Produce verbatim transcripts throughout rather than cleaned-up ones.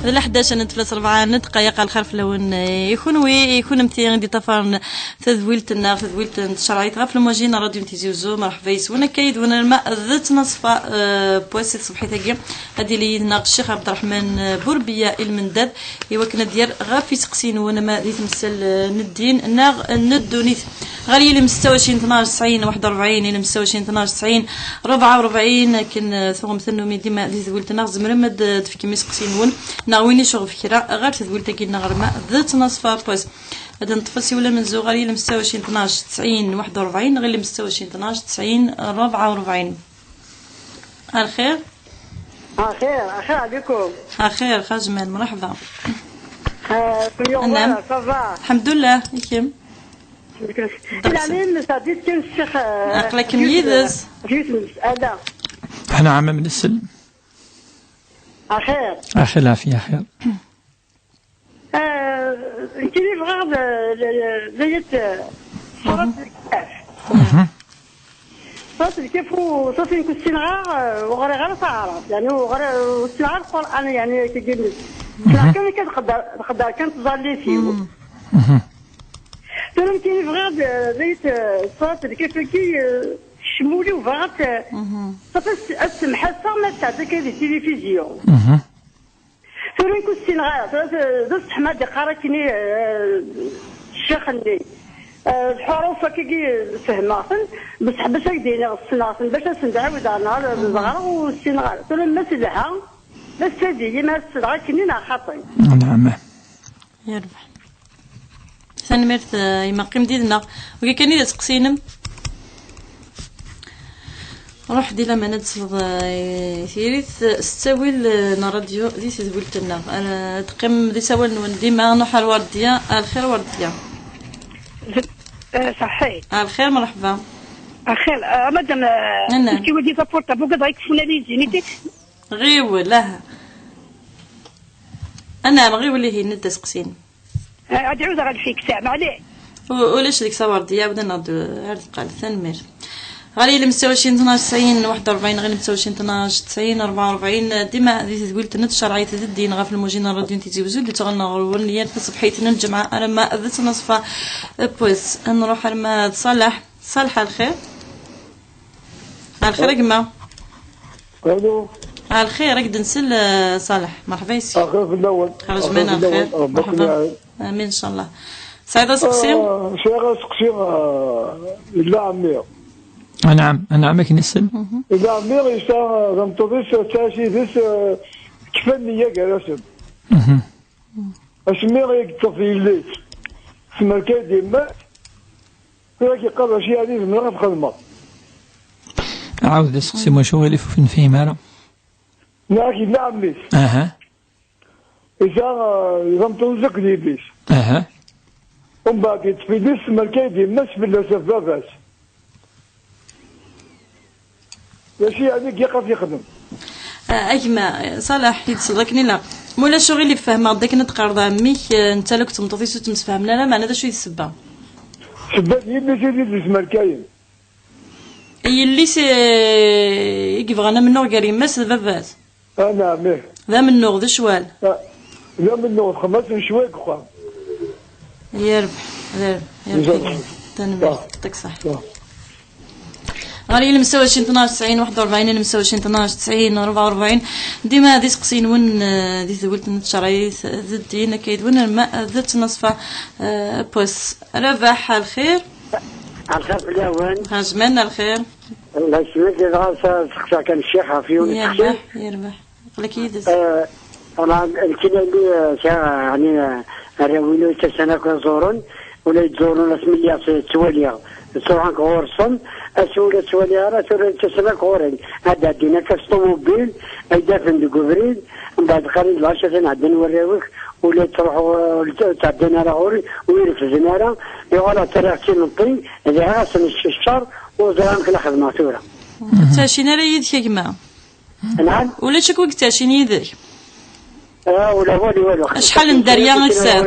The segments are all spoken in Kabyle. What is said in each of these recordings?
D leḥdac n teflas rebɛa n ddqayeq. Lxir fell-awen, eh, i kunwi, i kunemti i d-iṭṭafaren tadwilt-nneɣ, tadwilt n tcerɛit ɣef lmujin n Rradyu n Tizi Uzzu. Merḥba yes-wen, akka yid-wen arma d ttnaṣfa, eh, n wass i tṣebḥit-agi. Ad yili yid-neɣ Ccix Ɛebderreḥman, eh, Burbiya i lmendad, i wakken ad d-yerr ɣef iseqsiyen-nwen ama di temsal, eh, n ddin neɣ n ddunit. Ɣer yilem setta u ɛecrin tnac tesɛin waḥed u rebɛin, yilem setta u ɛecrin tnac tesɛin rebɛa u rebɛin, akken, eh, tuɣem tannumi dima di tedwilt-nneɣ, tzemrem ad d-tefkem iseqsiyen-nwen, neɣ win icɣeb kra, ɣer tedwilt-agi-nneɣ arma d ttnaṣfa n wass. Ad neṭṭef asiwel amenzu ɣer yilem setta u ɛecrin tnac tesɛin waḥed u rebɛin, neɣ yilem setta u ɛecrin tnac tesɛin rebɛa u rebɛin. Ar lxir. Ar lxir, ar lxir ɛlikum. Ar lxir, xajman, mṛeḥba. Eh, Anam. Ça va? Lḥemdullah, i kemm? Lɛalim, sɛeddi-t kan ccix, eh, aql-akem yid-s. Yiwet n lmes'ala. Anɛam, am nsel. Axir. Axir, lɛafya, axir. Eh, nekkini bɣiɣ d, d, d, d ayet, eh, ṣṣurat n lkaf. Mhm. Ṣṣurat n lkaf u ṣṣurat n kussineɣ, eh, ur ɣriɣ ara taɛrabt, yani ur ɣriɣ, ur ssineɣ ara Lqur'an, yani, akka gilles. Mhm. Ssneɣ kan akka tqedder, tqedder kan tẓallit-iw. Mhm. Tura nekkini bɣiɣ d, d ayet, eh, ṣṣurat n lkaf-agi, eh, kcem ul-iw, bɣiɣ ad, mhm, ṣṣurat ad s-, ad semḥaseɣ ma tesɛedda akka di tilifizyu. Mhm. Tura nekk ur ssineɣ ara, tura d, d ṣṣeḥ ma d-iqqar akkenni, eh, ccix-nni. Eh, lḥuruf akkagi fehmeɣ-ten, bṣeḥ bac ad k-d-iniɣ ssneɣ-ten, bac ad sen-d-ɛawdeɣ neɣ ad, mhm, ẓreɣ ur ssineɣ ara. Tura ma telha, ma tfad-iyi, ma ad ssneɣ akkenni neɣ xaṭi. Nɛam. Yerbeḥ. Tanemmirt, eh, yemma, qqim did-neɣ. Wagi kan i d aseqsi-inem. Ruḥ di laman ad tesleḍ, eh, i tiri-t s ttawil, eh, n ṛṛadyu di tedwilt-nneɣ. Eh, ad teqqim di sawal-nwen dima. Nruḥ ar Werdiya. Ar lxir Werdiya. Eh, ṣaḥḥit. Ar lxir, mṛeḥba. Ar lxir, eh, madam, eh, anɛam. Ɣiwel, aha. Anɛam, ɣiwel ihi, nna-d aseqsi-inem. Eh, ad ɛudeɣ ad fik saɛ, maɛli. U-, ulac deg-s a Werdiya, ɛawed-aneɣ-d ar deqqal. Tanemmirt. Ɣer yilem setta u ɛecrin tnac tesɛin waḥed u rebɛin, ɣer yilem setta u ɛecrin tnac tesɛin rebɛa u rebɛin, dima di tedwilt n tcerɛit d ddin ɣef lmujin n ṛṛadyu n Tizi Uzzu, d-ttɣenneɣ ɣer-wen yal taṣebḥit n lǧemɛa arma d ttnaṣfa n wass. Ad nruḥ arma d Ṣaleḥ. Ṣaleḥ, ar lxir. Ar lxir a gma. Alo. Ar lxir, ad k-d-nsel, eh, Ṣaleḥ. Mṛeḥba yes-k. Axir fell-awen. Xerǧ axir mana fell-awen, axir. Ṛebbi mṛeḥba. Amin, ncallah. Tesɛiḍ aseqsi? Ah, sɛiɣ aseqsi, ah, yella ɛemmi. Anɛam, anɛam, ad k-nsel. Mhm. Yella ɛemmi, yesɛa, ah, tameṭṭut-is, ttɛic yid-s, ah, kfa nniya gar-asen. Mhm. Asmi i yeṭṭef yelli-s, s merka i d-yemmat, tura k-yeqqar d acu yeɛni zemreɣ ad xedmeɣ. Ɛawed aseqsi, maca ɣilif ur nefhim ara. Nniɣ-ak yella ɛemmi-s. Aha. Yesɛa, eh, d ameṭṭun-is akked yelli-s. Aha. Umbeɛd yeṭṭef yelli-s s merka i d-yemmat fell-as ɣef baba-s. D acu yeɛni i ilaq ad t-yexdem? Ah, a gma Ṣaleḥ, i d-tesleḍ akken ilaq. Ma ulac uɣilif, fehmeɣ-d akken ad d-teqqareḍ ɛemmi-k, eh, netta akked tmeṭṭut-is ur ttemsefhamen ara, meɛna d acu i d ssebba? Ssebba d yelli-s i t-id-yesmerkayen. Yelli-s, eh, i yebɣan amennuɣ gar yemma-s d baba-s? Anɛam, ih. D amennuɣ, d ccwal. Ah, d amennuɣ, texdem-asen ccwal deg uxxam. Yerbeḥ, yerbeḥ, yerbeḥ. Tanemmirt, ah, yeɛṭik ṣṣeḥḥa. Ah. Ɣer yilem setta u ɛecrin tnac tesɛin waḥed u rebɛin, yilem setta u ɛecrin tnac tesɛin rebɛa u rebɛin. Dima d iseqsiyen-nwen, eh, di tedwilt n tcerɛit d ddin, akka yid-wen, arma d ttnaṣfa, eh, n wass. Rabaḥ, ar lxir. Ar lxir fell-awen. Ɣer jman, ar lxir. Allah yesmek, dɣa s-, seqsaɣ kan ccix ɣef yiwen n useqsi. Yerbeḥ, yerbeḥ. Aql-ak yid-s. Eh, ṭabɛan, nekkini, eh, sɛiɣ, eh, ɛni, eh, arraw-inu yettasen akk ad ẓuren, ula yettẓuren asmi lliɣ tt-, ttwaliɣ, ttruḥun ɣur-sen, ass ur la ttwaliɣ ara, tura yettasen akk ɣur-i. Ad d-ɛeddin akka s ṭumubil, ad yi-d-afen deg ubrid, mbeɛd qqaren-d lɛaci atan ɛeddan warraw-ik, ula yettruḥu, ur tt-, ttɛeddan ara ɣur-i, ur yi-refden ara, yuɣal ɣer tariɣ d timeṭṭi, dɛiɣ-asen ccer, ur ẓriɣ amek la xedmeɣ tura. Ur ttɛacin ara yid-k a gma? Nɛam? Ulac akk i yettɛacin yid-k? Ah, ula walu, walu. Acḥal n dderya i tesɛiḍ?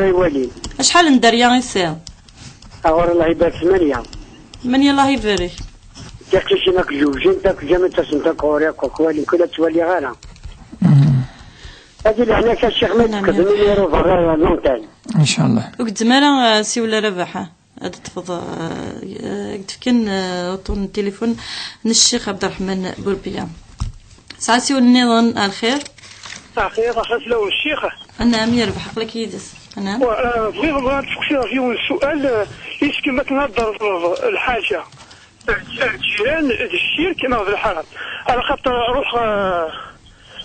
Acḥal n dderya i tesɛiḍ? Aɣur Allah ibarek, tmanya. Tmanya, Allah ibarek. Tiqcicin akk zewjent, akk ǧǧan-asent akk ɣur-i, akk, akk wali, kul ad ttwaliɣ ara. Mm. Ad ilaɛna ka ccix ma Naam, tqedem ya imir uḍar l'antenne. Inchallah. Ur gezzem ara, uh, siwel ara Rabaḥ, ad teṭṭfeḍ, uh, ad d-fken, uh, uṭṭun n tilifun n Ccix Ɛebderreḥman Burbiya. Sɛa siwel nniḍen, a lxir. Saɛxir, axir fell-awen ccix. Anɛam, yerbeḥ, aql-ak yid-s. Anɛam. Wa, uh, bɣiɣ ad d-seqsiɣ ɣef yiwen n ssual, uh, is-kem akken ad d-terẓeḍ lḥaǧa. Lǧiran d ccirk neɣ d lḥaram? Ala xaṭer ruḥeɣ, eh,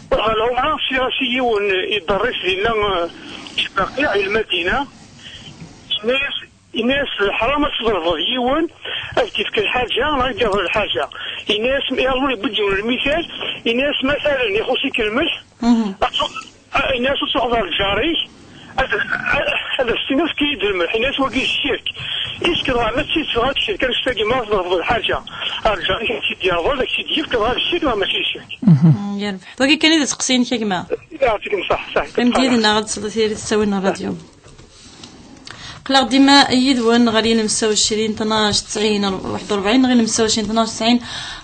ruḥeɣ ɣer lɛumra, sliɣ-as i yiwen iḍerris dinna, eh, di Baqiɛ, i Lmadina. Yenna-yas, yenna-yas, "Ḥram ad tḍelbeḍ yiwen ad k-yefk lḥaǧa neɣ ad k-yerḍel lḥaǧa." Yenna-yas, yernu yewwi-d yiwen lmital, yenna-yas, "Matalen, ixuṣ-ik lmelḥ, Mhm. ad tu-, a-, yenna-yas, ad truḥeḍ ɣer lǧar-ik, ad, ad, ad as-tiniḍ, efk-iyi-d lmelḥ." Yenna-yas, "Wagi d ccirk." Is-k dɣa ma d tidet dɣa d ccirk, annect-agi ma tḍelbeḍ lḥaǧa ɣer lǧar-ik, ad k-tt-id-yerḍel, ad k-tt-id-yefk, dɣa d ccirk neɣ mačči d ccirk? Mhm. Mm, yerbeḥ. Wagi kan i d aseqsi-inek, a gma. Yeɛṭikem ṣṣeḥḥa, saɛid. Qqim-d yid-neɣ ad tesleḍ tiririt tettawin n ṛṛadyu. Aql-aɣ dima yid-wen ɣer yilemsa u ɛecrin, tnac, tesɛin, waḥed u rebɛin, neɣ yilemsa u ɛecrin, tnac, tesɛin,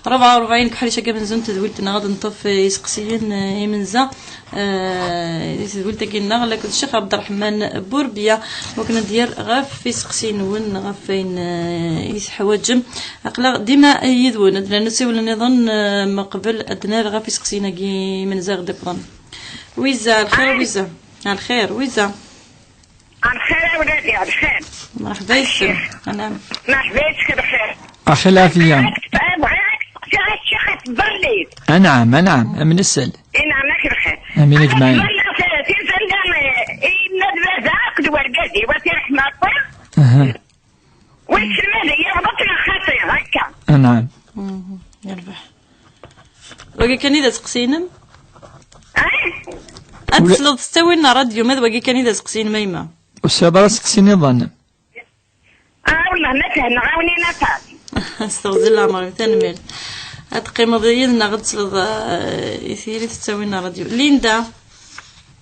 rebɛa u rebɛin, deg uḥric-agi amenzu n tedwilt-nneɣ ad neṭṭef, eh, iseqsiyen, eh, imenza, eh, di tedwilt-agi-nneɣ, akked Ccix Ɛebderreḥman Burbiya, wakken ad d-yerr ɣef iseqsiyen-nwen, ɣef wayen, eh, i teḥwaǧem. Aql-aɣ dima yid-wen, ad d-nernu siwel nniḍen, eh, meqbel ad d-nerr ɣef iseqsiyen-agi imenza i ɣ-d-iwwḍen. Wiza, lxir, Wiza. Lxir, Wiza. Lxir a wladi, lxir. Merḥba yessem. Anɛam. Merḥba yessek, lxir. Axi lɛafiya. Bɣiɣ ad k-steqsiɣ a ccix ɣef tberlit. Anɛam, anɛam, am nsel. Inɛam ak lxir. Amin ajmaɛin. Tberlit, eh, tinfanda, eh, i yemma d baba akked wergaz-iw, a t-irḥem Ṛebbi. Aha. Wa yesselmad-iyi, yeɣleḍ neɣ xaṭi, akka. Anɛam. Mhm, yerbeḥ. Wagi kan i d aseqsi-inem? Ah? Ad tesleḍ s ttawil n ṛṛadyu, ma d wagi kan i d aseqsi-inem, a yemma. Ur tesɛiḍ ara aseqsi niḍen? Ah, wellah ma fehmeɣ, ɛawnin aṭas. S teɣzi n leɛmer-im, tanemmirt. Ad teqqimeḍ yid-neɣ ad tesleḍ, eh, i tiri tettawin n ṛṛadyu. Linda.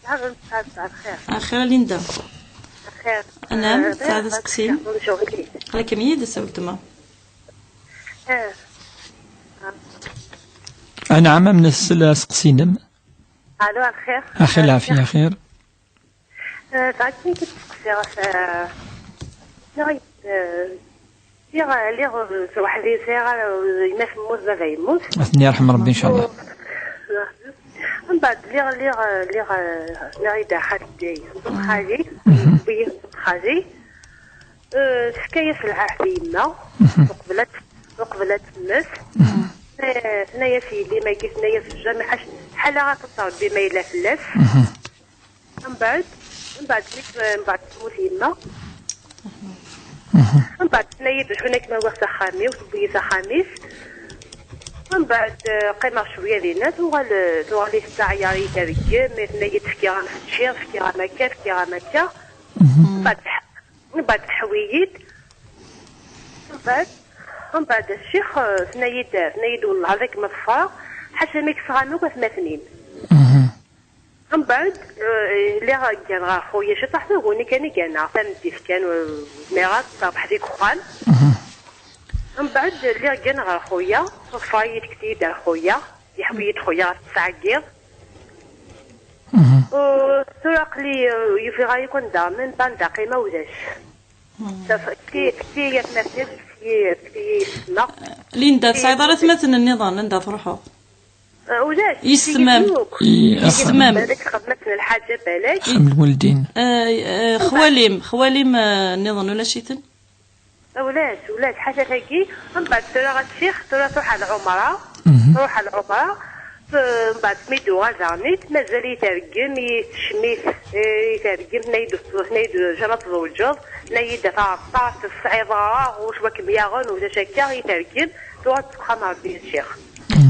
Lxir. Axir a Linda. Lxir. Anɛam, eh, tesɛiḍ aseqsi-inem? Aql-ikem yid-s a weltma. Eh. Anɛam, am nsel aseqsi-inem. Alo, axir. Axir lɛafiya, axir. Eh, bɣiɣ kan ad k-id-steqsiɣ, eh, neɣ, eh, lliɣ, lliɣ, eh, weḥd-i, sɛiɣ ara, eh, yemma temmut, baba yemmut. Ad ten-yerḥem Ṛebbi, incallah. Mbeɛd lliɣ, lliɣ, eh, lliɣ, eh, lliɣ i da xalti, xali, Mhm. wiyyi xali. Eh, tefka-yas lɛahd i yemma, Mhm. uqbel ad, uqbel ad temmet. Mhm. Eh, tenna-yas yelli-m-agi, tenna-yas jamais, ḥac-, ḥala ad teṭṭer Ṛebbi ma yella fell-as. Mhm. Mbeɛd, mbeɛd mi t-, mbeɛd temmut yemma. Mhm. Mbeɛd tenna-yi-d, "Acu nekk ma uɣeɣ s axxam-iw", tewwi-yi s axxam-is. Mbeɛd, eh, qqimeɣ cwiya dinna, tuɣal, eh, tuɣal-it teɛyaṛ-iyi tergem, tenna-yi-d, "Fkiɣ-am ččiɣ, fkiɣ-am akka, fkiɣ-am akka." Mhm. Mbeɛd, mbeɛd teḥwi-yi-d. Mbeɛd, mbeɛd a ccix, eh, tenna-yi-d, tenna-yi-d, "Wellah ad kem-ḍefreɣ, ḥaca mi k-sɣan akk atmaten-im." Mhm. Mbeɛd, eh, lliɣ gganeɣ ɣer xuya, ciṭaḥ taguni kan i gganeɣ, tameddit kan, ur zmireɣ ad ṭṭerbeḥ deg uxxam. Mhm. Mbeɛd, lliɣ gganeɣ ɣer xuya, ḍfer-iyi-d, kkes-iyi-d ar xuya, yeḥwi-yi-d xuya ɣef ttesɛa n yiḍ. Mhm. U tura aql-i, eh, yufiɣ-iyi kan da, même pas anda qqimeɣ ulac. Mhm. Taf-, tekki-, tekki-yi atmaten-iw, tekki-, tekki-yi yessetma. Linda, tesɛiḍ ara atmaten nniḍen anda truḥeḍ? Eh, ulac, yessetma-m. Yessetma-m. Balak xedmen lḥaǧa, balak. Xam lwaldin. Eh, eh, xwali-m, xwali-m, eh, nniḍen ulac-iten? Eh, ulac, ulac, ḥaca tagi, mbeɛd tura a ccix, tura truḥ ɣer lɛumra, Mhm. truḥ ɣer lɛumra, eh, mbeɛd mi d-tuɣal daɣen-it, mazal-iyi tergem, iyi-teccem-it, eh, iyi-tergem, tenna-yi-d ur teẓ-, tenna-yi-d jamais ad tzewǧeḍ, tenna-yi-d a taɛeṭṭart, ur tesɛiḍ ara, ur cwa kem-yaɣen, ulac akka, iyi-tergem, tuɣal deg uxxam n Ṛebbi a ccix.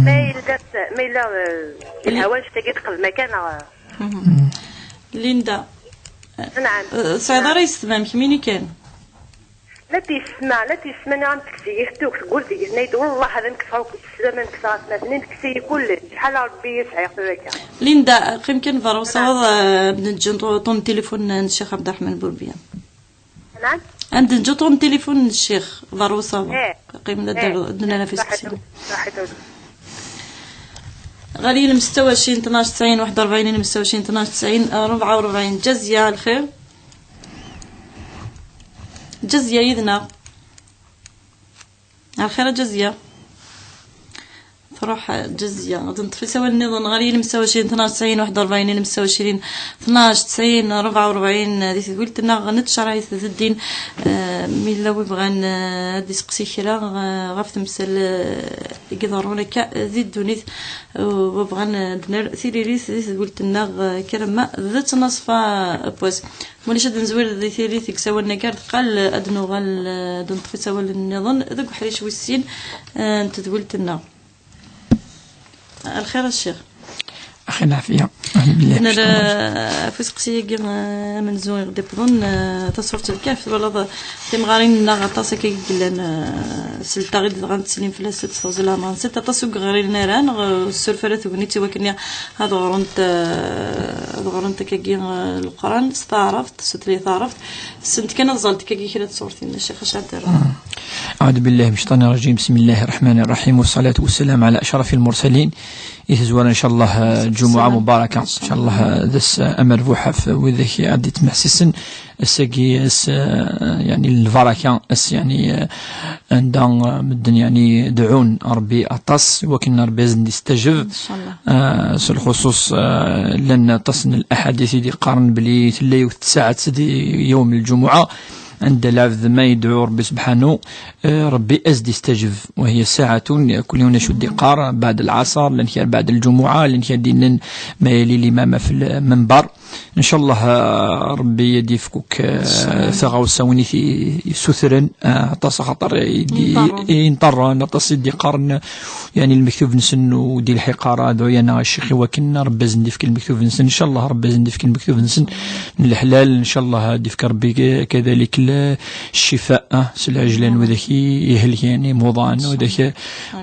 Ma yella, ma yella, eh, yelha wannect-agi tqedm akka neɣ? Mhm. Linda. Nɛam. Eh, tesɛiḍ ara yessetma-m kemmini kan? La t-yessetma, la t-yessetma, nniɣ-am tekkes-iyi tuget, teggul deg-i, tenna-yi-d, "Wellah ad am-kkseɣ akk sslam, ad am-kkseɣ atmaten-im, tekkes-iyi kullec, acḥal a Ṛebbi i sɛiɣ tura akka." Linda, qqim kan berra usawaḍ, eh, ad d-neǧǧ uṭṭun n tilifun n Ccix Ɛebderreḥman Burbiya. Nɛam? Ad d-neǧǧ uṭṭun n tilifun n ccix, berra usawaḍ. Eh. Qqim, eh, ad d-nerr ɣef iseqsiyen. Saḥit, saḥit. غاليين مستوى شين اثناش تسعين واحد وأربعين، مستوى شين اثناش تسعين أربعة وأربعين. جزية الخير، جزية يدنا. الخير جزية. تروح جزية. غادي نطفي سوا النظام. غاليين مستوى شين اثناش تسعين واحد وأربعين، مستوى شين اثناش تسعين أربعة وأربعين. هذه تقول لنا غنتشر عيث الدين. آه، مين لو يبغى ن-، هاد يسقسي كرا، آه، غاف تمثل، آه، يقدرون هكا ذي الدنيا. وبغا ن-، دنر ثيريريث ذي تقول لنا، آه، كرما ذات نصفة بوز. موليش هاد نزوير ذي ثيريريث يكساوالنا كارت قال، آه، أدنو غال، آه، دنطفي سوال النظام ذوك حريش والسين، آه، نتذولت لنا. الخير الشيخ. أخي العافية. الحمد لله. أنا لا فوز قصية كي، آه، من زوين غدي بضن، آه، تصورت الكهف ولا ض-، تمغارين لا غطاسة كي قلنا، آه، سلطة غير غنتسلم في الست صوز لا مانسيت تصوق غير نيران، آه، السور فلا تغني تيوا كني هاد غرنت، آه، هاد غرنت كي، آه، القرآن استعرفت، ستري تعرفت، سنت كان الزلط كي كي كانت صورتي من الشيخ شادر. أعوذ بالله من الشيطان الرجيم. بسم الله الرحمن الرحيم، والصلاة والسلام على أشرف المرسلين. إيه زوار إن شاء الله، آه، جمعة مباركة. إن شاء الله، آه، دس، آه، أمر بوحة في وذاك عدي تمحسسن. الساقي، الس-، آه، يعني البركة، الس-، يعني، آه، عندها، آه، مدن يعني دعون ربي أطاس، وكن ربي يزن يستجب. إن شاء الله. آه، سو الخصوص، آه، لأن تصن الأحاديث دي قارن بلي تلي وتساعد سدي يوم الجمعة. عند العبد ما يدعو ربي سبحانه، آه، ربي أزد يستجب، وهي ساعة كل يوم نشد قار بعد العصر، لأن هي بعد الجمعة، لأن هي دين ما يلي الإمام في المنبر. إن شاء الله، آه، ربي يدي فكوك، آه، ثغاوسا وين يثي-، يسوثرن، آه، عطاس خاطر يدي-، ينطرن. ينطرن، عطاس يدي قارن، يعني المكتوب نسن ودي الحقارة دعينا الشيخ وكنا ربي زندي في المكتوب نسن. إن شاء الله ربي زندي في المكتوب نسن. الحلال إن شاء الله هادي في ربي ك-، كذلك ال-، الشفاء، آه، سي العجلان وذاك يهلك يعني موضان وذاك،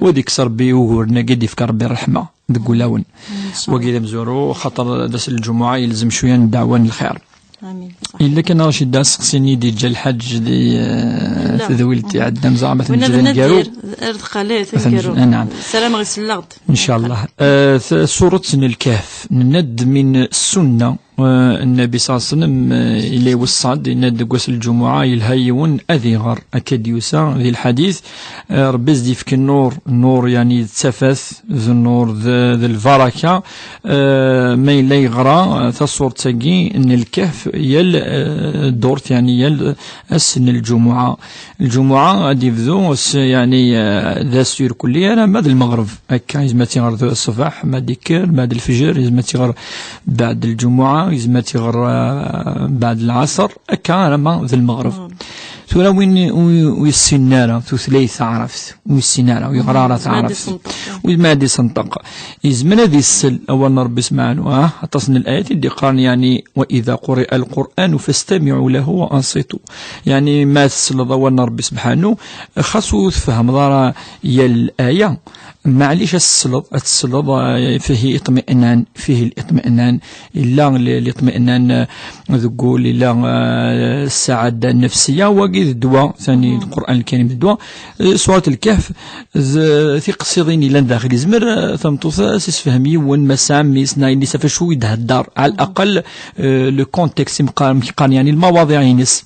وذيك صربي وغورنا قد يفكر ربي الرحمة. دقولاون. إن شاء الله. وقيل مزورو خاطر داس الجمعة يلزم شوية ندعوان الخير. آمين. صح. إلا كان رشيد دا سقسيني دي جا الحاج دي، آه، لا. تذويلتي عدنا زعما وين تنجد غنى نقارو. دير؟ أرد قليل، مثلًا، تنقارو. آه، نعم. السلام غير سلغت. إن شاء الله. آه، ث-، سورة الكهف، ند من السنة، آه، النبي صلى الله عليه وسلم، آه، إلى وصاد، ند قوس الجمعة، يلهيون أذيغر، أكد يوسى، ذي الحديث، آه، ربي يزدي فيك النور، النور يعني تسفث، ذو النور، ذو، ذو البركة، آه، ما إلا يغرى، آه، تصورت تاقي، إن الكهف، يل، آه، دورت يعني، يل، السن الجمعة. الجمعة غادي يبدو س-، يعني، آه، ذا سير كلي، أنا ما د المغرب. هكا، إذا ما تيغرد الصباح، ما ديكر، ما د الفجر، إذا ما تيغر بعد الجمعة، إذا ما تيغر، آه، بعد العصر، هكا، أنا ما ذ المغرب. ثورة وين، وي-، ويسين نارا، ثوثليث عرفت، ويسين نارا، ويغرى راه ما تعرفت. دي سنطق. وما دي سنطق. يزمن هذه السل، أول ربي سمعنا، آه، أتصل الآية اللي قال يعني، وإذا قرئ القرآن فاستمعوا له وأنصتوا. يعني ما تسلط أول ربي سبحانه، خاصو تفهم ضرا يا الآية. معليش السلط، السلط، آه، فيه اطمئنان، فيه الاطمئنان، إلا ال-، الاطمئنان، آه، ذقول، إلا، آه، السعادة النفسية، وقيد الدواء، ثاني القرآن الكريم الدواء. آه، سورة الكهف، ز-، في قصيدين إلا داخل يزمر، آه، ثمطوث، آه، سيسفهم يون، ما سام، يسنا، يلي سافا شو يدهدر، على الأقل، آه، لو كونتكست، يمقار-، يمقارن، يعني المواضيع ينس.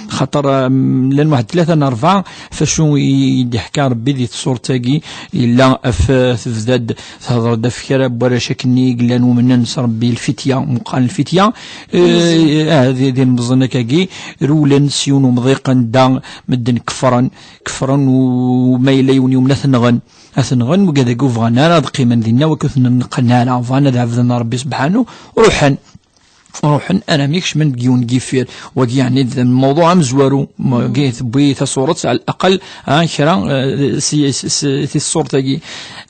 خاطر، آم، لان واحد ثلاثة أربعة فشو يدي حكى ربي دي تصورتاكي إلا أف تبداد تهضر دا في كرا بورا شكني قلان ومنن ربي الفتية مقال الفتية. آه، آه، هذه دي المزنة كاكي رولن سيون ومضيقا دا مدن كفرا، كفرا وما إلا يون يوم نثنغن، أثنغن وكذا قوفغن أنا ذقيمن ذينا وكثن نقنا على فانا ذا عبدنا ربي سبحانه. روحن روحن أنا ميكش من بيون كيفير. وقي يعني الموضوع مزوارو، ما قي تبوي تصورت على الأقل، آه، كرا، آه، سي، سي، سي، سي الصورة كي.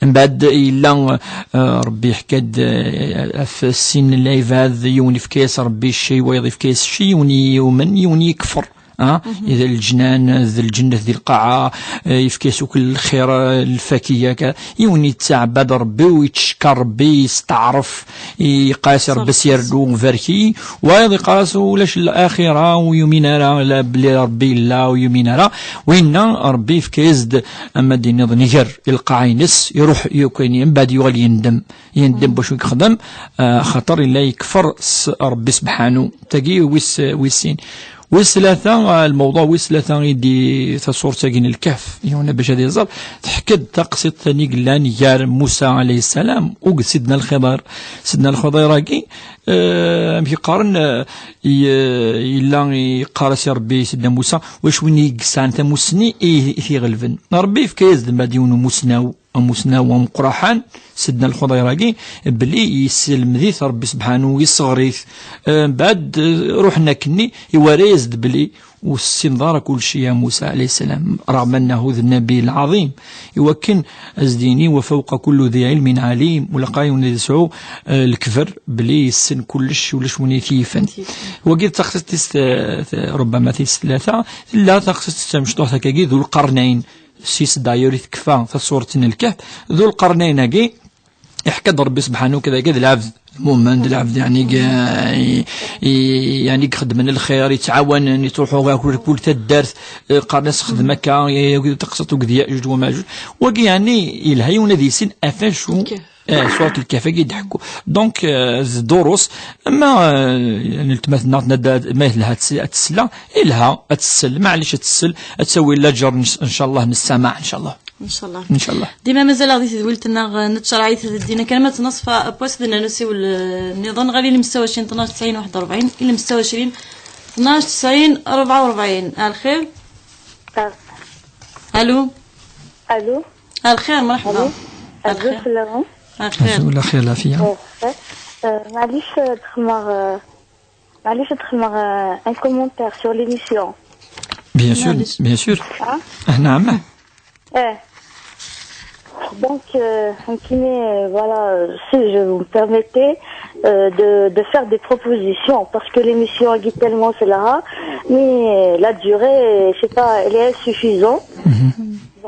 من بعد إلا، آه، ربي حكاد، آه، في السن العباد يوني في كيس ربي الشي ويضيف كيس شي يوني يومن يوني يكفر. Ah, i d lǧnan, d lǧennet di lqaɛa, eh, yefka-yas akk lxir, eh, lfakiya, ka-, yiwen yettɛebbad Rebbi u yettcekkar Rebbi, yesteɛref, yeqqar-as Rebbi s yernu barki, wayeḍ yeqqar-as ulac laxira u yumin ara, la belli Rebbi yella u yumin ara, winna Rebbi yefka-yas-d, ama d-iniḍ niger i lqaɛa-ines, iruḥ yakk, mbeɛd yuɣal yendem, yendem wacu i yexdem, eh, xaṭer yella yekfer s Rebbi sebḥanu. Tagi wis, wis sin. Wis tlata, eh, lmewḍuɛ wis tlata i di tasurt-agi n Lkehf, yiwen bac ad iẓer, teḥka-d taqsiṭ-nni yellan gar Musa alayhi ssalam u Sidna Lxiḍir. Sidna Lxiḍir-agi, eh, amek i qqaren, eh, i, eh, yella yeqqar-as i Rebbi i Sidna Musa, wacu win i yesɛan tamussni i, i t-iɣelben. Rebbi yefka-yas-d mad yiwen umusnaw, amusnaw ameqqraḥan, Sidna Lxuḍir-agi, belli yesselmed-it Rebbi sebḥanu, yesseɣr-it. Eh, mbeɛd, eh, ruḥen akkenni, iwara-yas-d belli ur tessineḍ ara kulci ya Musa alayhi ssalam, رغم أنه ذو النبي العظيم, iwakken ad s-d-yini وفوق كل ذي علم عليم, u laqay ur yesɛu, eh, lekber belli yessen kullec, ulac win i t-yifen. Wagi d taxsiṭ tis, eh, ربما tis tlata, tella taxsiṭ tamecṭuḥt akkagi, Dhu Lqernayn, s-is d'ailleurs i tekfa tasurt n Lkehf, Dhu Lqernayn-agi, iḥka-d Rebbi sebḥanu kda, kda d lɛebd mumen, d lɛebd, yeɛni, i, i, yeɛni, ixeddmen lxir, yettɛawanen, yettruḥu ɣer kul, kul taddart, eh, qqaren-as xdem akka, i, i, taqsiṭ akked Yaɛjuj wa Maɛjuj. Wagi, yeɛni, yelha yiwen ad yissin ɣef acu, eh, surat Lkehf-agi d-ḥekku. Donc, eh, d durus, ama, eh, weltma-tneɣ, ma telha ad ts-, ad tsel, ilha ad tsel, maɛlic ad tsel, ad tawi laǧer, ncallah, n ssamaɛ, ncallah. Ncallah. Ncallah. Dima mazal-aɣ di tedwilt-nneɣ, eh, nettcerɛit d ddin akken ma tt-neṣfa, n wass d-nnan usiwel, eh, nniḍen ɣer ilem setta u ɛecrin tnac tesɛin waḥed u rebɛin, ilem setta u ɛecrin tnac tesɛin rebɛa u rebɛin. Ar lxir. Ah. Allô. Allô. Ar lxir, mṛeḥba. Allô. Ar lxir. Azul fell-awen. Ar lxir. Azul, ar lxir, lafiya. Eh, eh, maɛlic, eh, ad xedmeɣ, eh, maɛlic ad xedmeɣ, eh, un commentaire sur l'émission. Bien sûr, maɛlic. Bien sûr. Ah. Ah, naɛam. Eh. Donc, euh, nekkini, euh, voilà, euh, si je vous me permettez, euh, de, de faire des propositions, parce que l'émission est tellement c'est là, mais, euh, la durée, c'est pas, elle est insuffisante.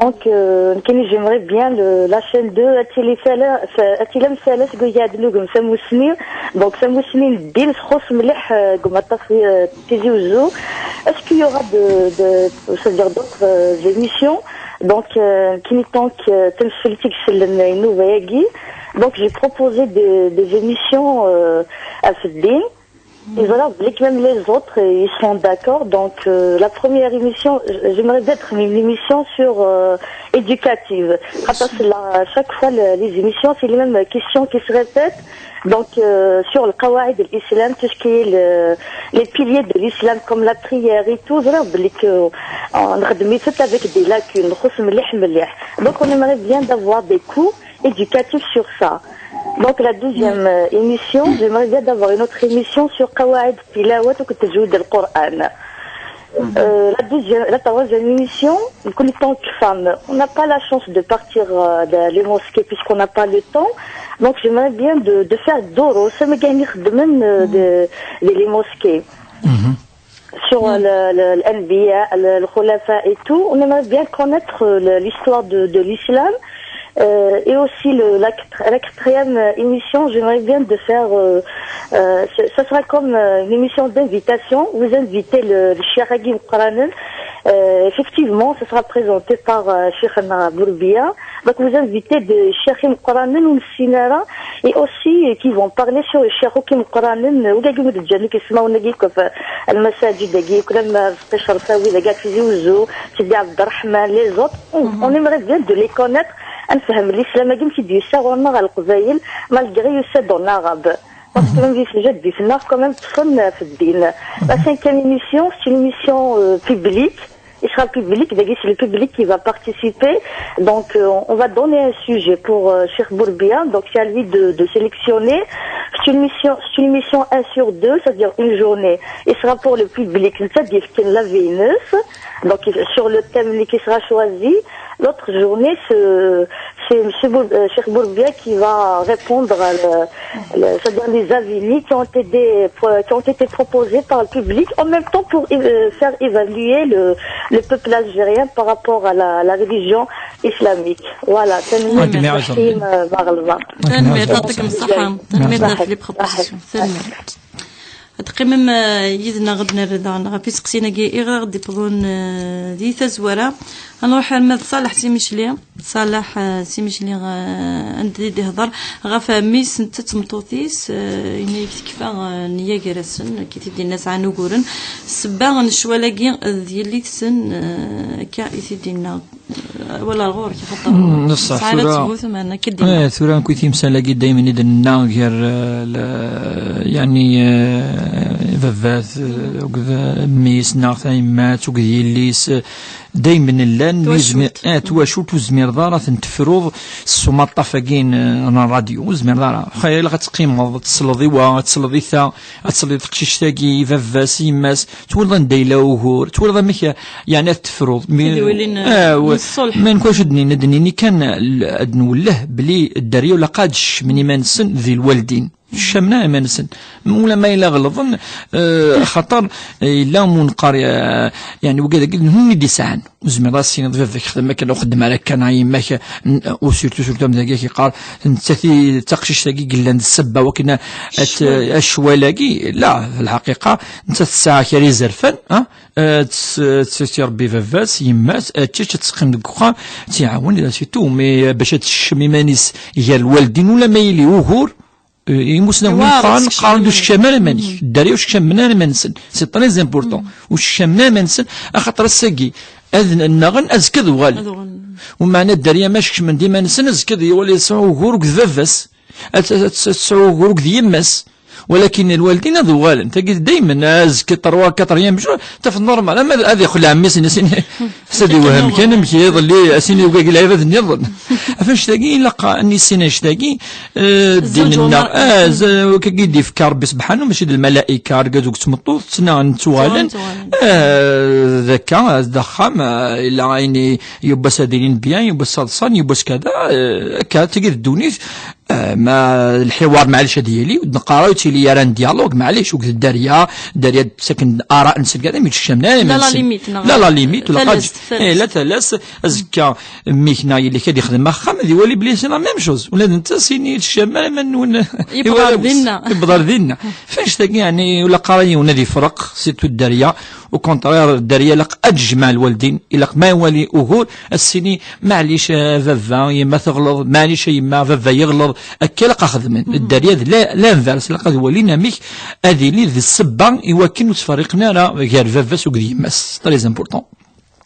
Donc, euh, nekkini, j'aimerais bien le, la chaîne deux, ad tili tala, ad tili am tala seg uyad n ugem tamussni. Donc, tamussni n ddin txuṣṣ mliḥ, euh, deg umaṭṭaf, euh, Tizi Uzzu. Est-ce qu'il y aura de, de, c'est-à-dire d'autres, euh, émissions? Donc, euh, nekkini, tant que, euh, tamsalt i isellen i nnuba-agi, donc j'ai proposé des, des émissions, euh, à Seddin. Et voilà, vous voulez que même les autres, euh, ils sont d'accord. Donc, euh, la première émission, j-, j'aimerais bien une émission sur, euh, éducative. Parce que là, à chaque fois, le, les émissions, c'est les mêmes questions qui se répètent. Donc, euh, sur le qawaïd de l'islam, tout ce qui est le, les piliers de l'islam, comme la prière et tout, voilà, vous voulez que, euh, on remet tout avec des lacunes. Donc, on aimerait bien d'avoir des cours éducatif sur ça. Donc la deuxième, euh, émission, j'aimerais bien d'avoir une autre émission sur قواعد التلاوة وتجويد القرآن. Euh, la deuxième, la troisième émission, en tant que femme, on n'a pas la chance de partir, euh, dans les mosquées puisqu'on n'a pas le temps. Donc j'aimerais bien de, de faire دروس, ça me gagne, euh, de, de les mosquées. Sur, euh, le, le, l'anbiya, le, le khulafa et tout. On aimerait bien connaître, euh, le, l'histoire de, de l'islam. Euh, et aussi le, la, quat-, la quatrième, euh, émission, j'aimerais bien de faire, euh, euh, ce, ça sera comme, euh, une émission d'invitation. Vous invitez le, le Cheikh Hakim Koranen. Euh, effectivement, ce sera présenté par, euh, Cheikh Bourbiya. Donc vous invitez des Cheikh Koranen ou Sinara et aussi, euh, qui vont parler sur Cheikh Hakim Koranen, euh, ou المساجد, comme المساجد, comme Qicr Sawi, Tizi Ouzou, Sidi Abderrahmane, les autres. On, on aimerait bien de les connaître. نفهم الإسلام, malgré يسد en arabe. Parce que même si je dis, c'est quand même, la cinquième émission, c'est une émission, euh, publique. Il sera public, c'est le public qui va participer. Donc, euh, on va donner un sujet pour, euh, Cheikh Bourbiya. Donc, c'est à lui de, de sélectionner. C'est une mission, c'est une mission un sur deux, c'est-à-dire une journée. Il sera pour le public, c'est-à-dire qu'il la Vénus. Donc, il, sur le thème qui sera choisi, l'autre journée, ce, c'est M. Bour- euh, Cheikh Bourbia qui va répondre à le- le- c'est-à-dire les avis qui ont été, qui ont été proposés par le public, en même temps pour euh, faire évaluer le, le peuple algérien par rapport à la, la religion islamique. Voilà, c'est une راكي معايا. Merci, euh, Barlva. راكي معايا. Tanemmirt, يعطيكم الصحة. Tanemmirt ɣef les propositions. Tanemmirt. Ad teqqimem eh, yid-neɣ ad nerr daɣen ɣef iseqsiyen-agi i ɣ-d-iwwḍen eh, di tazwara. Ad nruḥ arma d Ṣaleḥ Simicli. Ṣaleḥ eh, Simicli eh, anda i d-ihḍer ɣef mmi-s netta d tmeṭṭut-is eh, yenna-yak tekfa eh, nniya gar-asen, akka i t-id-yenna sɛan uguren. Ssebba n ccwal-agi d yelli-tsen eh, akka i t-id-yenna. Wala ɣur-k xaṭer Mm, neṣṣaḥ, sɛan ad tura- temmut, meɛna akka i d-yenna. Eh, tura nekk timsal-agi daymen i d-nenna gar eh, la- yani eh, baba-t eh, akked mmi-s neɣ tayemmat akked yelli-s eh, daymen llan Twacult. Eh, twacult ur tezmireḍ ara ad ten-tefruḍ s umaṭṭaf-agi n n ṛṛadyu, ur tezmireḍ ara. Xayr ilaq ad teqqimeḍ ad tesleḍ i wa, ad tesleḍ i ta, ad tesleḍ i teqcict-agi, i baba-s, i yemma-s, twalaḍ anda yella ugur, twalaḍ amek eh, yani ad tefruḍ. Mi- Tidwilin, eh, n w- ṣṣulḥ. Ma nekk wacu d-nini, d-nini kan l- ad nwelleh belli dderya ur ilaq ad ccmen iman-nsen di lwaldin. Ccamna iman-nsen. Ula ma yella ɣelḍen, eh, xaṭer eh, yella mu neqqar eh, yani wigad-agi d nutni i d-isɛan. Ur tezmireḍ ad as-tiniḍ baba-k xdem akken, ur xeddem ara akken, a yemma-k, n- u surtout surtout am dagi ak-iqqar, nettat i d taqcict-agi yellan d ssebba wakken ad t- ccwal-agi, la, lḥaqiqa, nettat tesɛa kra izerfan, ah, eh, tt- tt- tt- irebbi baba-s, yemma-s, ad tečč, ad teqqim deg uxxam, ad tt-iɛawen, et cetera. Mais eh, bac ad tessken iman-is gar lwaldin, ula ma yili ugur, eh, imusnawen Iwaṛ, qqaren, sekcam qqaren ur iman-nsen. sekcam ara iman-ik. Dderya ur sekcamen ara iman-nsen. C'est très important. Ur sekcamen ara iman-sen, axaṭer ass-agi ad nnaɣen, azekka ad uɣalen. Ad uɣalen. Umeɛna dderya ma skecmen-d iman-nsen, azekka ad iwali yesɛu ugur akked baba-s. Ad ad- ad tesɛu ugur akked yemma-s. Walakin lwaldin ad uɣalen. Tagi daymen azekka trois quatrième jour, taf normal. Ama ad ixleɛ mmi-s, ad iwhem kan amek iḍelli, ad as-yini wagi lɛibad nniḍen. Ɣef annect-agi ilaq ad nissin annect-agi, eh, ddin-nneɣ, ah, z- wagi i d-ifka Rebbi subḥanu, mačči d lmalaika, argaz akked tmeṭṭut, ttnaɣen, ttuɣalen. Ttuɣalen. Eh, d akka, d axxam, eh, ila ayen i- yiwwas ad ilin bien, yiwwas ad ḍsan, yiwwas kada, eh, akka, tagi d ddunit. Eh, ma lḥiwar, maɛlic ad yili, ur d-neqqar ara ur yettili ara n dialogue, maɛlic, akked dderya, dderya d-ttaken ara-nsen kada, mi ur d-sekcamen ara La, la iman-nsen. Limite, neɣ La, la limite, ula talast, qad- eh, la talast, azekka mmi-k neɣ yelli-k ad ixdem axxam, ad iwali belli c'est la même chose. Ula d netta sin ur d-sekcamen ara iman-nwen. Yewweḍ ar dinna. Yewweḍ ar dinna. F annect-agi, yani, ur ilaq ara yiwen ad ifreq, surtout dderya. Au contraire, dderya ilaq ad tejmeɛ lwaldin, ilaq ma iwali ugur, ad as-yini, maɛlic, a baba, yemma teɣleḍ, maɛlic a yemma, baba yeɣleḍ, akka ilaq ad xedmen. Dderya d la- l'inverse, ilaq ad walin amek ad ili d ssebba i wakken ur ttferriqen ara gar baba-s akked yemma-s. Très important.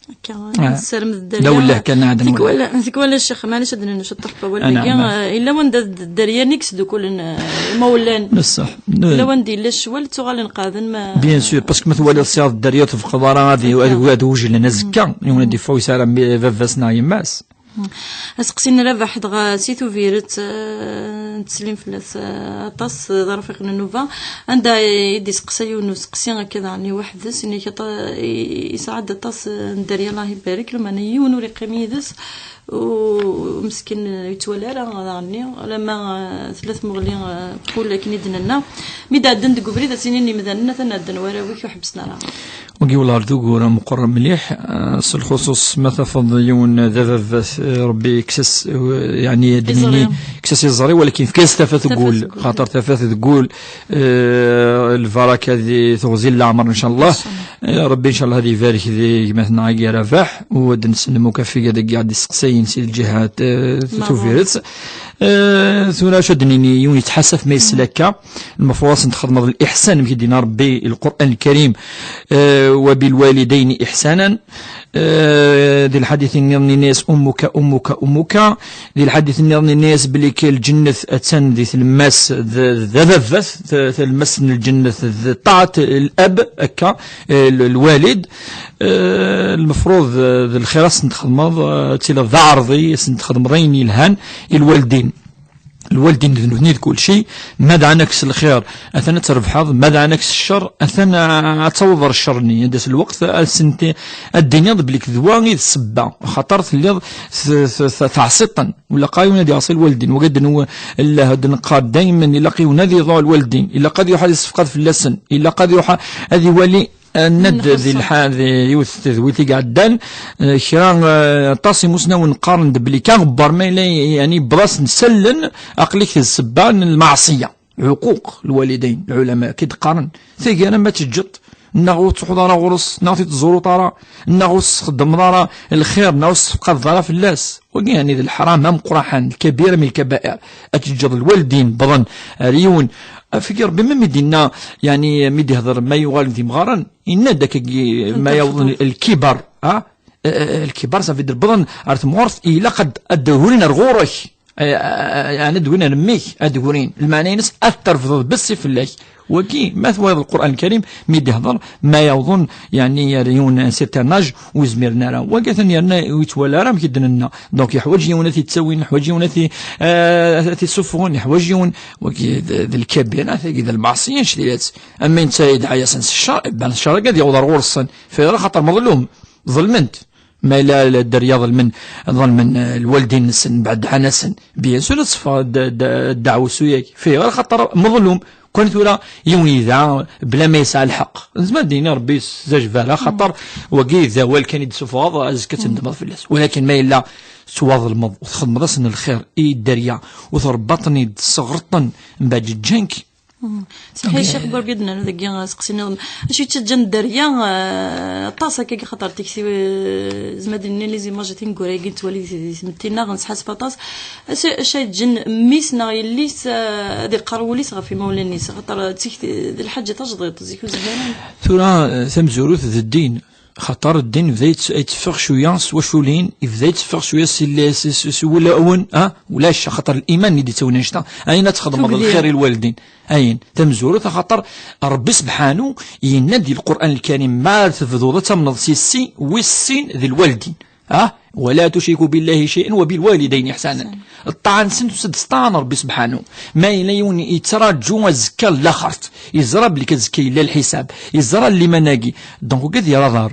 Akka, nessaram d dderya. D awelleh kan, ɛad nwelleh. Tikwal, tikwal a ccix, maɛlic ad d-nini ceṭṭeḥ n wawal-agi, Anɛam. eh, yella wanda d dderya-nni i yesdukulen eh, imawlan. Neṣṣaḥ. Yella wanda yella ccwal, ttuɣalen qeɛden ma. Bien sûr, parce que ma twaliḍ sɛiɣ dderya ur tebqeḍ ara ad ad wujlen azekka, yiwen ad iffew yesɛa baba-s neɣ yemma-s. Aseqsi n Rabaḥ dɣa si Tubiret, eh, nettsellim fell-as eh, aṭas, eh, d arfiq n nnuba, anda i d-iseqsa yiwen n useqsi akka daɣen i weḥd-s, inek aṭa- i- yesɛa-d aṭas eh, n dderya, Allah ibarek, lameɛna yiwen ur iqqim yid-s, u meskin eh, yettwali ara daɣenni, lama eh, tella tmuɣli eh, kul akken i d-nenna. Mi d-ɛeddan deg ubrid, ad s-inin yimdanen, atan ɛeddan warraw-ik, ur ḥebbsen ara. Wagi wellah d ugur ameqqran mliḥ, eh, s lxuṣuṣ ma tafeḍ yiwen d ababat, eh, Rebbi yekkes-as, eh, yani ad d-nini, yekkes-as iẓri, walakin yefka-as tafat deg wul, xaṭer tafat deg wul, eh, lbaraka di teɣzi n leɛmer, ncallah. Eh, Rebbi, ncallah, ad ibarek di gma-tneɣ-agi Rabaḥ, u ad d-nsellem akk ɣef wigad-agi i ɣ-d-iseqsayen si lǧiha, eh, Tubiret. Eh, tura acu ad d-nini, yiwen yettḥasaf ma yesla akka, المفروض ad sen-txedmeḍ الإحسان, amek i d-yenna Rebbi i Lqur'an Lkarim, eh, وبالوالدين إحسانا. Eh, di lḥadit nniḍen yenna-yas أمك أمك أمك. Di lḥadit nniḍen yenna-yas belli kan lǧennet attan di tlemmast d, d ababat, t- tlemmast n lǧennet d ṭaɛet l'ab, akka, eh, l- lwalid. Eh, المفروض eh, d lxir ad sen-txedmeḍ, eh, ad tiliḍ d aɛerḍi, ad sen-txedmeḍ ayen yelhan i lwaldin. Lwaldin d nutni d kulci. Ma dɛan-ak s lxir, atan ad trebḥeḍ. Ma dɛan-ak s ccer, atan ad taweḍ ɣer ccer-nni. Ad d-yas lweqt ad sent-, ad d-tiniḍ belli d wa i d ssebba, axaṭer telliḍ t-, t-, t-, teɛṣiḍ-ten. Ur ilaq ara yiwen ad yeɛṣi lwaldin. Wagi d-, n-, d-neqqar daymen, ilaq yiwen ad iḍuɛ lwaldin, ilaq ad iruḥ ad yessefqad fell-asen, ilaq ad iruḥ ad iwali. Ad nadi di lḥal, di yiwet tedwilt i iɛeddan, eh, kra, eh, aṭas imusnawen qqaren-d belli kan ɣebbar ma yella, yani, yewweḍ-asen sallen, aql-ik d ssebba n lmeɛṣiyya, ɛuquq lwalidayn, lɛulama ki d-qqaren. Tagi ara ma teǧǧeḍ, neɣ ur tettruḥuḍ ara ɣur-s, neɣ ur t-id-tẓuruḍ ara, neɣ ur txeddmeḍ ara lxir, neɣ ur tessefqadeḍ ara fell-as. Wagi, yani, d leḥram ameqqran, lkabira min lkabair. Ad teǧǧeḍ lwaldin wwḍen ar yiwen. Af-, Ṛebbi mi d-yenna, yani, mi d-ihder ma yuɣal d imɣaren, yenna-d akkagi ma yawḍen lkibar, ha? Eh, eh, lkibar, ça veut dire wwḍen ar tmurt, ilaq ad, ad d-urin ar ɣur-k. Eh, eh, eh, ad d-urin ar mmi-k, ad d-urin. Lmeɛna-ines, ad terfdeḍ bessi fell-ak. Wagi, ma twalaḍ Lqur'an Lkarim, mi d-ihder, ma yawḍen, yani, ar yiwen un certain âge, ur zmiren ara. Wagi atan yerna ur yettwali ara amek i d-nenna. Donc, yeḥwaǧ yiwen ad t-yettawin, yeḥwaǧ yiwen ad t-, eh, ad t-yessufɣen, yeḥwaǧ yiwen. Wagi d, d lkabira, tagi d lmeɛṣiyya, ncedha-tt. Ama netta yedɛa-yasen s ccer, ben ccer-agi ad yaweḍ ar ɣur-sen. Fayɣer? Axaṭer meḍlum, ḍelmen-t. Ma yella dderya ḍelmen, ḍelmen, eh, lwaldin-nsen, beɛden-asen. Bien sûr, ad teffeɣ d, d, ddeɛwessu-yagi. Fayɣer? Axaṭer meḍlum. Kan tura yiwen yedɛa bla ma yesɛa lḥeqq. Nezmer ad d-yini Rebbi s zajbala, axaṭer wagi d awal kan i d-tessufɣeḍ, azekka ad tendmeḍ fell-as. Walakin ma yella tettwaḍelmeḍ u txedmeḍ-asen lxir i dderya, u tṛebbaḍ-ten-id, tesseɣreḍ-ten, mbeɛd ǧǧan-k. Saḥi, Ccix Burbid, nerra dagi aseqsi nniḍen. Acu yettaǧǧan dderya, eh, aṭas akka, xaṭer tikti, eh, zmer ad d-nini les images tineggura-agi nettwali di, di tmetti-nneɣ, nesḥaseb aṭas. Acu, acu ay yeǧǧan mmi-s neɣ yelli-s, eh, ad iqqar wul-is ɣef imawlan-is? Xaṭer d tikti, d lḥaǧa tajdiṭ, zik ur zhiren. Tura, eh, tamezwarut d ddin. Xaṭer ddin bda yett-, yetteffeɣ cwiya s twaculin, yebda yetteffeɣ cwiya si le-, si, si, si wulawen, ah, ulac, axaṭer liman i d-yettawin annect-a. Ayen ad txedmeḍ lxir i lwaldin. Ayen, tamezwarut, axaṭer Rebbi sebḥanu yenna-d di Lqur'an Lkarim, ma tebduḍ ad tamneḍ si sin, wis sin d lwaldin. Ah, ولا تشركوا بالله شيئا وبالوالدين إحسانا. Ṭṭaɛa-nsen tusa-d s ṭṭaɛa n Rebbi sebḥanu. Ma yella yiwen yettraǧu azekka n laxert, yeẓra belli azekka yella lḥisab, yeẓra liman-agi. Donc, ugad yara aḍar.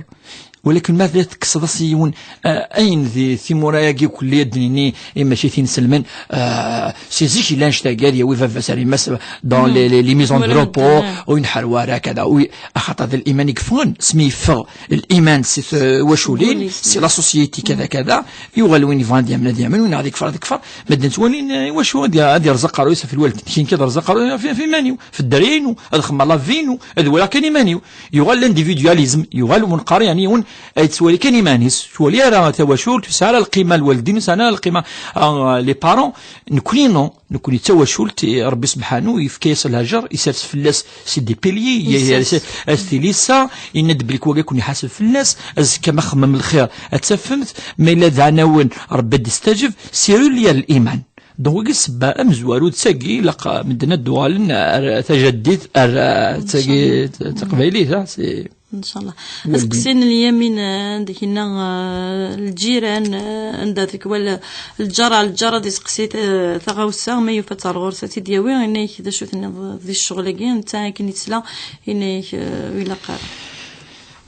Walakin ma tella tekkseḍ-as i yiwen, ah, ayen di timura-agi kulli ad d-nini, i mačči tinselmen, ah, si zik yella annect-agi, ad yawi baba-s ar yemma-s dans les, les, les maisons de repos, ur yenḥar wara, kada, ur y-, axaṭer d liman i yeffɣen, asmi yeffeɣ liman si twaculin, si la société, kada, kada, yuɣal win yebɣan ad yamen, ad yamen, win ad ikfer, ad ikfer. Medden ttwalin, eh, iwacu ad, ad yerẓ aqerru-is ɣef lwaldin? Kien kan ad rẓ aqerru-is ɣef, ɣef iman-iw, ɣef dderya-inu, ad xemmeɣ la vie-inu, ad walaɣ kan iman-iw. Yuɣal l'individualisme, yuɣal umenqar, yani yiwen ad yettwali kan iman-is, ttwali ara tawacult, ur tesɛi ara lqima lwaldin, ur sɛan ara lqima, ah, les parents. Nekni, non. Nekni d tawacult, eh, Rebbi sebḥanu yefka-yas lhajer, isers fell-as c'est des piliers, as tilisa, yenna-d belli wagi ad ken-iḥaseb fell-as, azekka ma xemmem lxir ad tafemt, ma yella d aɛnawen Rebbi ad d-istaǧeb, c'est relié ar liman. Donc wagi ssebba amezwaru d tagi, ilaq medden ad d-uɣalen ar tajaddit, ar, eh, tagi, taqbaylit, ah, c'est Ncallah. Aseqsi n Lyamin, eh, anda k-yenna, eh, lǧiran, eh, anda tikwal lǧar ar lǧar ad iseqsi, eh, taɣawsa, ma yufa-tt ar ɣur-s ad tt-id-yawi, yenna-ak d acu tenniḍ di ccɣel-agi, netta akken i tesla, yenna-ak, eh, ur ilaq ara.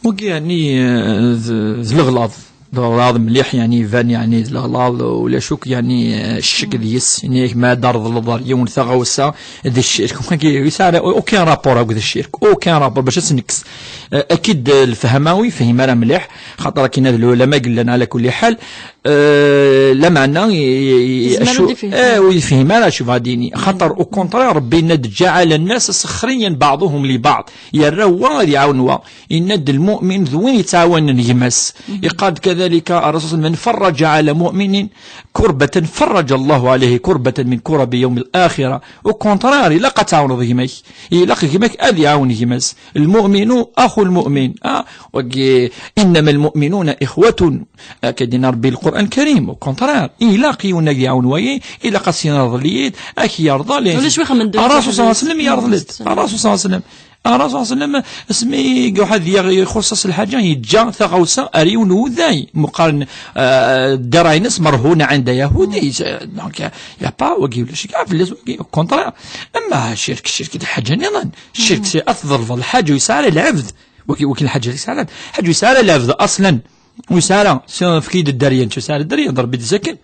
Wagi, yani, eh, d, d leɣlaḍ. D leɣlaḍ mliḥ, yani, iban, yani, d leɣlaḍ, ulac akk, yani, eh, ccek deg-s. Ini-ak, ma ad d-treḍleḍ ɣer yiwen taɣawsa d ccirk. Wagi, yesɛa aucun rapport akked ccirk. Aucun rapport, bac ad tt-nekkes. Eh, akid, eh, lefhama ur yefhim ara mliḥ, xaṭer akken ad lɛulama i yellan, ala kulli ḥal. Eh, lameɛna, i, i, i, Yezmer acu, ur d-ifhim. Eh, ur yefhim ara acu bɣa d-yini. Xaṭer, au contraire, Rebbi yenna-d, جعل الناس سخريا بعضهم لبعض. Yerra wa ad iɛawen wa. Yenna-d lmu'min d win yettɛawanen gma-s. Iqal-d kadalika Ṛṛasul صلى الله عليه وسلم, من فرج على مؤمن كربة فرج الله عليه كربة من كرب يوم الآخرة. Au contraire, ilaq ad tɛawneḍ gma-k. Ilaq gma-k ad iɛawen gma-s. المؤمن أخو المؤمن. Ah, wagi, إنما المؤمنون إخوة. Akka d-yenna Rebbi Lqur'an Lkarim. Au contraire, ilaq yiwen ad iɛawen wayi, ilaq ad s-yini rḍel-iyi-d, ad k-yerḍel. Ulac wi xemmen d Ṛṛasul صلى الله عليه وسلم yerḍel-d. Ṛṛasul صلى الله عليه وسلم. Rasul sallam, asmi yuḥad ixuṣṣ-as lḥaǧa, yeǧǧa taɣawsa ar yiwen n wuday, meqqaren, ah, ddaraɛ-ines merhuna ɛinda yahudi. Donc, y a pas, wagi ulac kra fell-as, wagi, au contraire. Ama ccirk, ccirk d ḥaǧa nniḍen. Ccirk, c'est ad tḍelbeḍ lḥaǧa ur yesɛi ara lɛebd. Wagi, wagi lḥaǧa ur yesɛi ara, lḥaǧa ur yesɛi ara lɛebd, aslan. Ur yesɛi ara, s-, efk-iyi-d dderya, ur yesɛi ara dderya, d Rebbi d-izaken.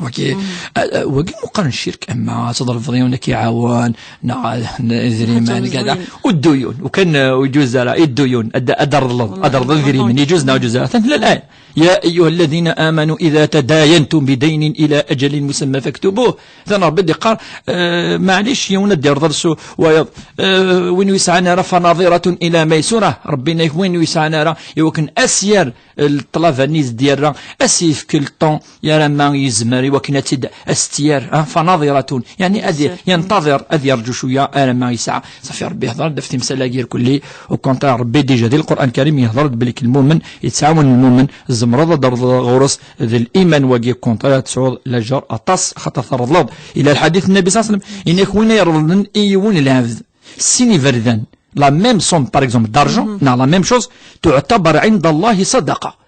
Wagi, a, a, wagi meqqar n ccirk, ama ad tḍelbeḍ yiwen ad k-iɛawen, neɣ, neɣ idrimen, kada. Ur d-uyun, ukan, uh, ur yeǧuz ara, i d-uyun, ad, ad d-reḍleḍ, ad d-reḍleḍ idrimen, yeǧuz neɣ ur yeǧuz ara. Atan tella laya. يا أيها الذين آمنوا إذا تداينتم بدين إلى أجل مسمى فاكتبوه. Atan Rebbi d-iqqar, uh, maɛlic, yiwen ad d-yerḍel s wayeḍ, uh, win ur yesɛan ara فنظرة إلى ميسرة. Rebbi yenna-yak win ur yesɛan ara, iwakken ad s-yerr ṭṭlaba-nni i s-d-yerra, ad s-yefk le temps, yar ama yezmer i wakken ad tt-id, ad s-tt-yerr, ah, فنظرة, yeɛni ad y-, ينتظر, ad yerǧu cwiya, ar ama yesɛa. Ṣafi, Rebbi yehḍer-d ɣef timsal-agi irkelli, au contraire, Rebbi déjà di Lqur'an Karim yehḍer-d belli lmumen, yettɛawan lmumen, tzemreḍ ad d-terreḍ ɣur-s d liman wagi, au contraire, ad tesɛuḍ lajer aṭas, xaṭer terḍleḍ. Yella lḥadit n Nnabi صلى الله عليه وسلم, yenna-k win ay ireḍlen i yiwen lɛebd, sin iberdan, la même somme, par exemple, d'argent, neɣ la même chose, تعتبر عند الله صدقة.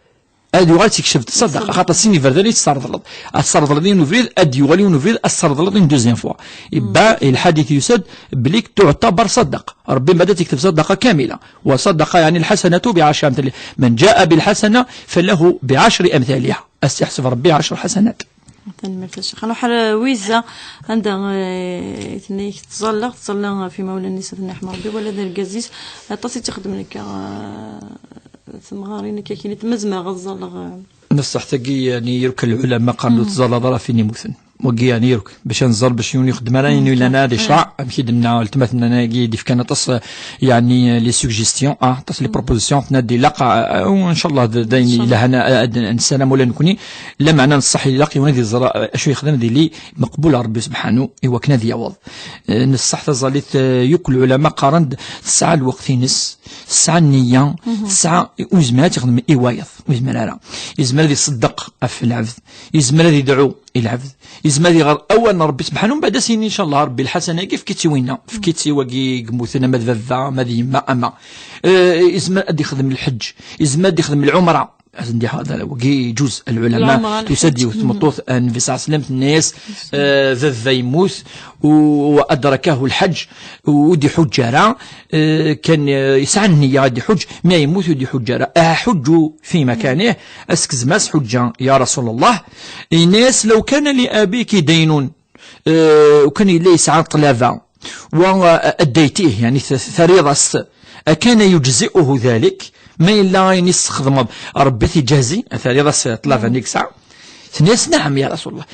Ad yuɣal tekcef-d ṣṣadaqa, xaṭer sin iberdan i tesserḍleḍ. Ad tesserḍleḍ yiwen ubrid, ad d-yuɣal yiwen ubrid, ad tesserḍleḍ une deuxième fois. Iba, lḥadit yusa-d, belli تعتبر صدقة. Rebbi mbaɛd ad tekteb ṣṣadaqa kamila. والصدقة يعني الحسنة بعشر أمثالها. من جاء بالحسنة فله بعشر أمثالها. Ad s-iḥseb Rebbi ɛecṛa ḥasanat. Tanemmirt a Ccix. Nruḥ ar Wiza, anda, eh, tenna-yak tẓalla, tẓalla ɣef imawlan-is, ad ten-iḥmu Rebbi, wala d argaz-is, aṭas i tt-ixeddmen akka, eh, temɣarin akka, kini ma zemreɣ ad ẓalleɣ, eh. Neṣṣeḥ tagi, yani, irk lɛulama qqaren ur teẓẓalleḍ ara ɣef win yemmuten. Wagi, yani, irk, bac ad nẓer, bac yiwen yexdem ara ayen yellan ad icraɛ, amek i d-tenna weltma-tneɣ-agi i d-ifkan aṭas, eh, yani, eh, les suggestions, ah, aṭas les propositions, tenna-d ilaq, ah, ah, inchallah, d, d ayen yelhan, ah, ad nessaram ula nekni, lameɛna neṣṣeḥ ilaq yiwen ad iẓer, ah, acu yexdem d ili meqbul ɣer Rebbi subḥanu, i wakken ad yaweḍ. Eh, neṣṣeḥ taẓallit, eh, yakk lɛulama qqaren-d tesɛa lweqt-ines, tesɛa nniya, tesɛa, ur yezmir ad texdem i wayeḍ, ur yezmir ara. Yezmer ad iṣeddeq ɣef lɛebd, yezmer ad idɛu i lɛebd, yezmer ad iɣer awal n Rebbi subḥanu, mbaɛd ad s-yini, inchallah, Rebbi lḥasan-agi efk-itt i winna, efk-itt i wagi yemmuten ama d baba, ama d yemma, ama. Eh, yezmer ad ixdem lḥeǧǧ, yezmer ad ixdem lɛumra. Ad sen-d-yaɣ-, wagi yeǧuz, lɛulama, tusa-d yiwet tmeṭṭut, eh, Nnbi ṣalla Llahu ɛalayhi wa sallam, tenna-yas, eh, baba yemmut, u, وأدركه الحج, ur d-iḥuǧǧ ara, eh, kan, eh, yesɛa nniya ad iḥuǧǧ, mi yemmut ur d-iḥuǧǧ ara. أحج في مكانه, ad s-kezmeɣ ḥuǧǧa, ya Rasul Allah. Yenna-yas, لو كان لأبيك دين, eh, u kan yella yesɛa ṭṭlaba, wa, eh, أديتيه, yani, t-, terriḍ-as-t, أكان يجزئه ذلك, ma yella ayen i s-txedmeḍ, Rebbi t-iǧazi, terriḍ-as ṭṭlaba-nni i yesɛa? Tenna-yas, نعم يا رسول الله.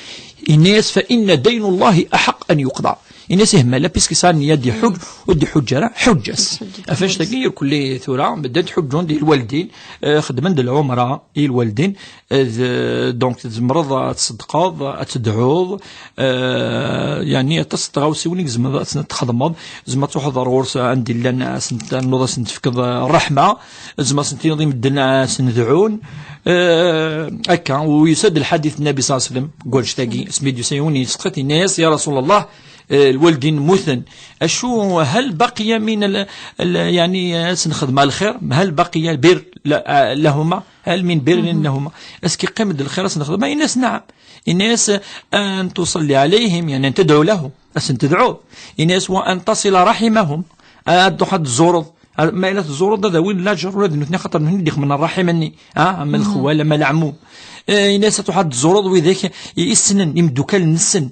Yenna-yas, فإن دين الله أحق أن يقضى. Yenna-yas, ih, ma yella, puisque yesɛa nniya ad iḥuǧǧ, ur d-iḥuǧǧ ara, ḥuǧǧ-as. Ɣef annect-agi, irkelli tura, medden ttḥuǧǧun-d i lwaldin, eh, xeddmen-d lɛumra i lwaldin, eh, d, donc, tzemreḍ ad tṣeddqeḍ, ad tedɛuḍ, eh, yani, aṭas n tɣawsiwin i tzemreḍ ad txedmeḍ. Tzemreḍ ad truḥeḍ ɣer ɣur-s anda i llan, ad sen-, ternuḍ ad sen-tefkeḍ, eh, ṛṛeḥma. Tzemreḍ ad sen-tiniḍ i medden ad sen-dɛun. Eh, akka, u yusa-d lḥadit n Nnabi ṣalla Llahu ɛalayhi wa sallam, deg wannect-agi, asmi d-yusa yiwen yesteqsa-t, yenna-yas, ya Rasul Allah, eh, lwaldin mmuten. Acu, هل بقي من ال-, ال-, yani, ad sen-xedmeɣ lxir? هل بقي بر ل-, لهما؟ هل من بر لهما؟ Est-ce que yeqqim-d lxir ad sen-xedmeɣ? Yenna-yas, نعم. Yenna-yas, أن تصلي عليهم, yani, أن تدعو لهم. Ad sen-tedɛuḍ. Yenna-yas, وأن تصل رحمهم. Ad truḥeḍ ad tzureḍ. Ma yella tzureḍ ad awin laǧer ula d nutni, xaṭer nutni d-ixedmen ṛṛaḥima-nni. Ah, ama lxwal, ama leɛmum. Eh, yenna-yas ad truḥeḍ ad tzureḍ widak i, i ssnen, imeddukal-nsen.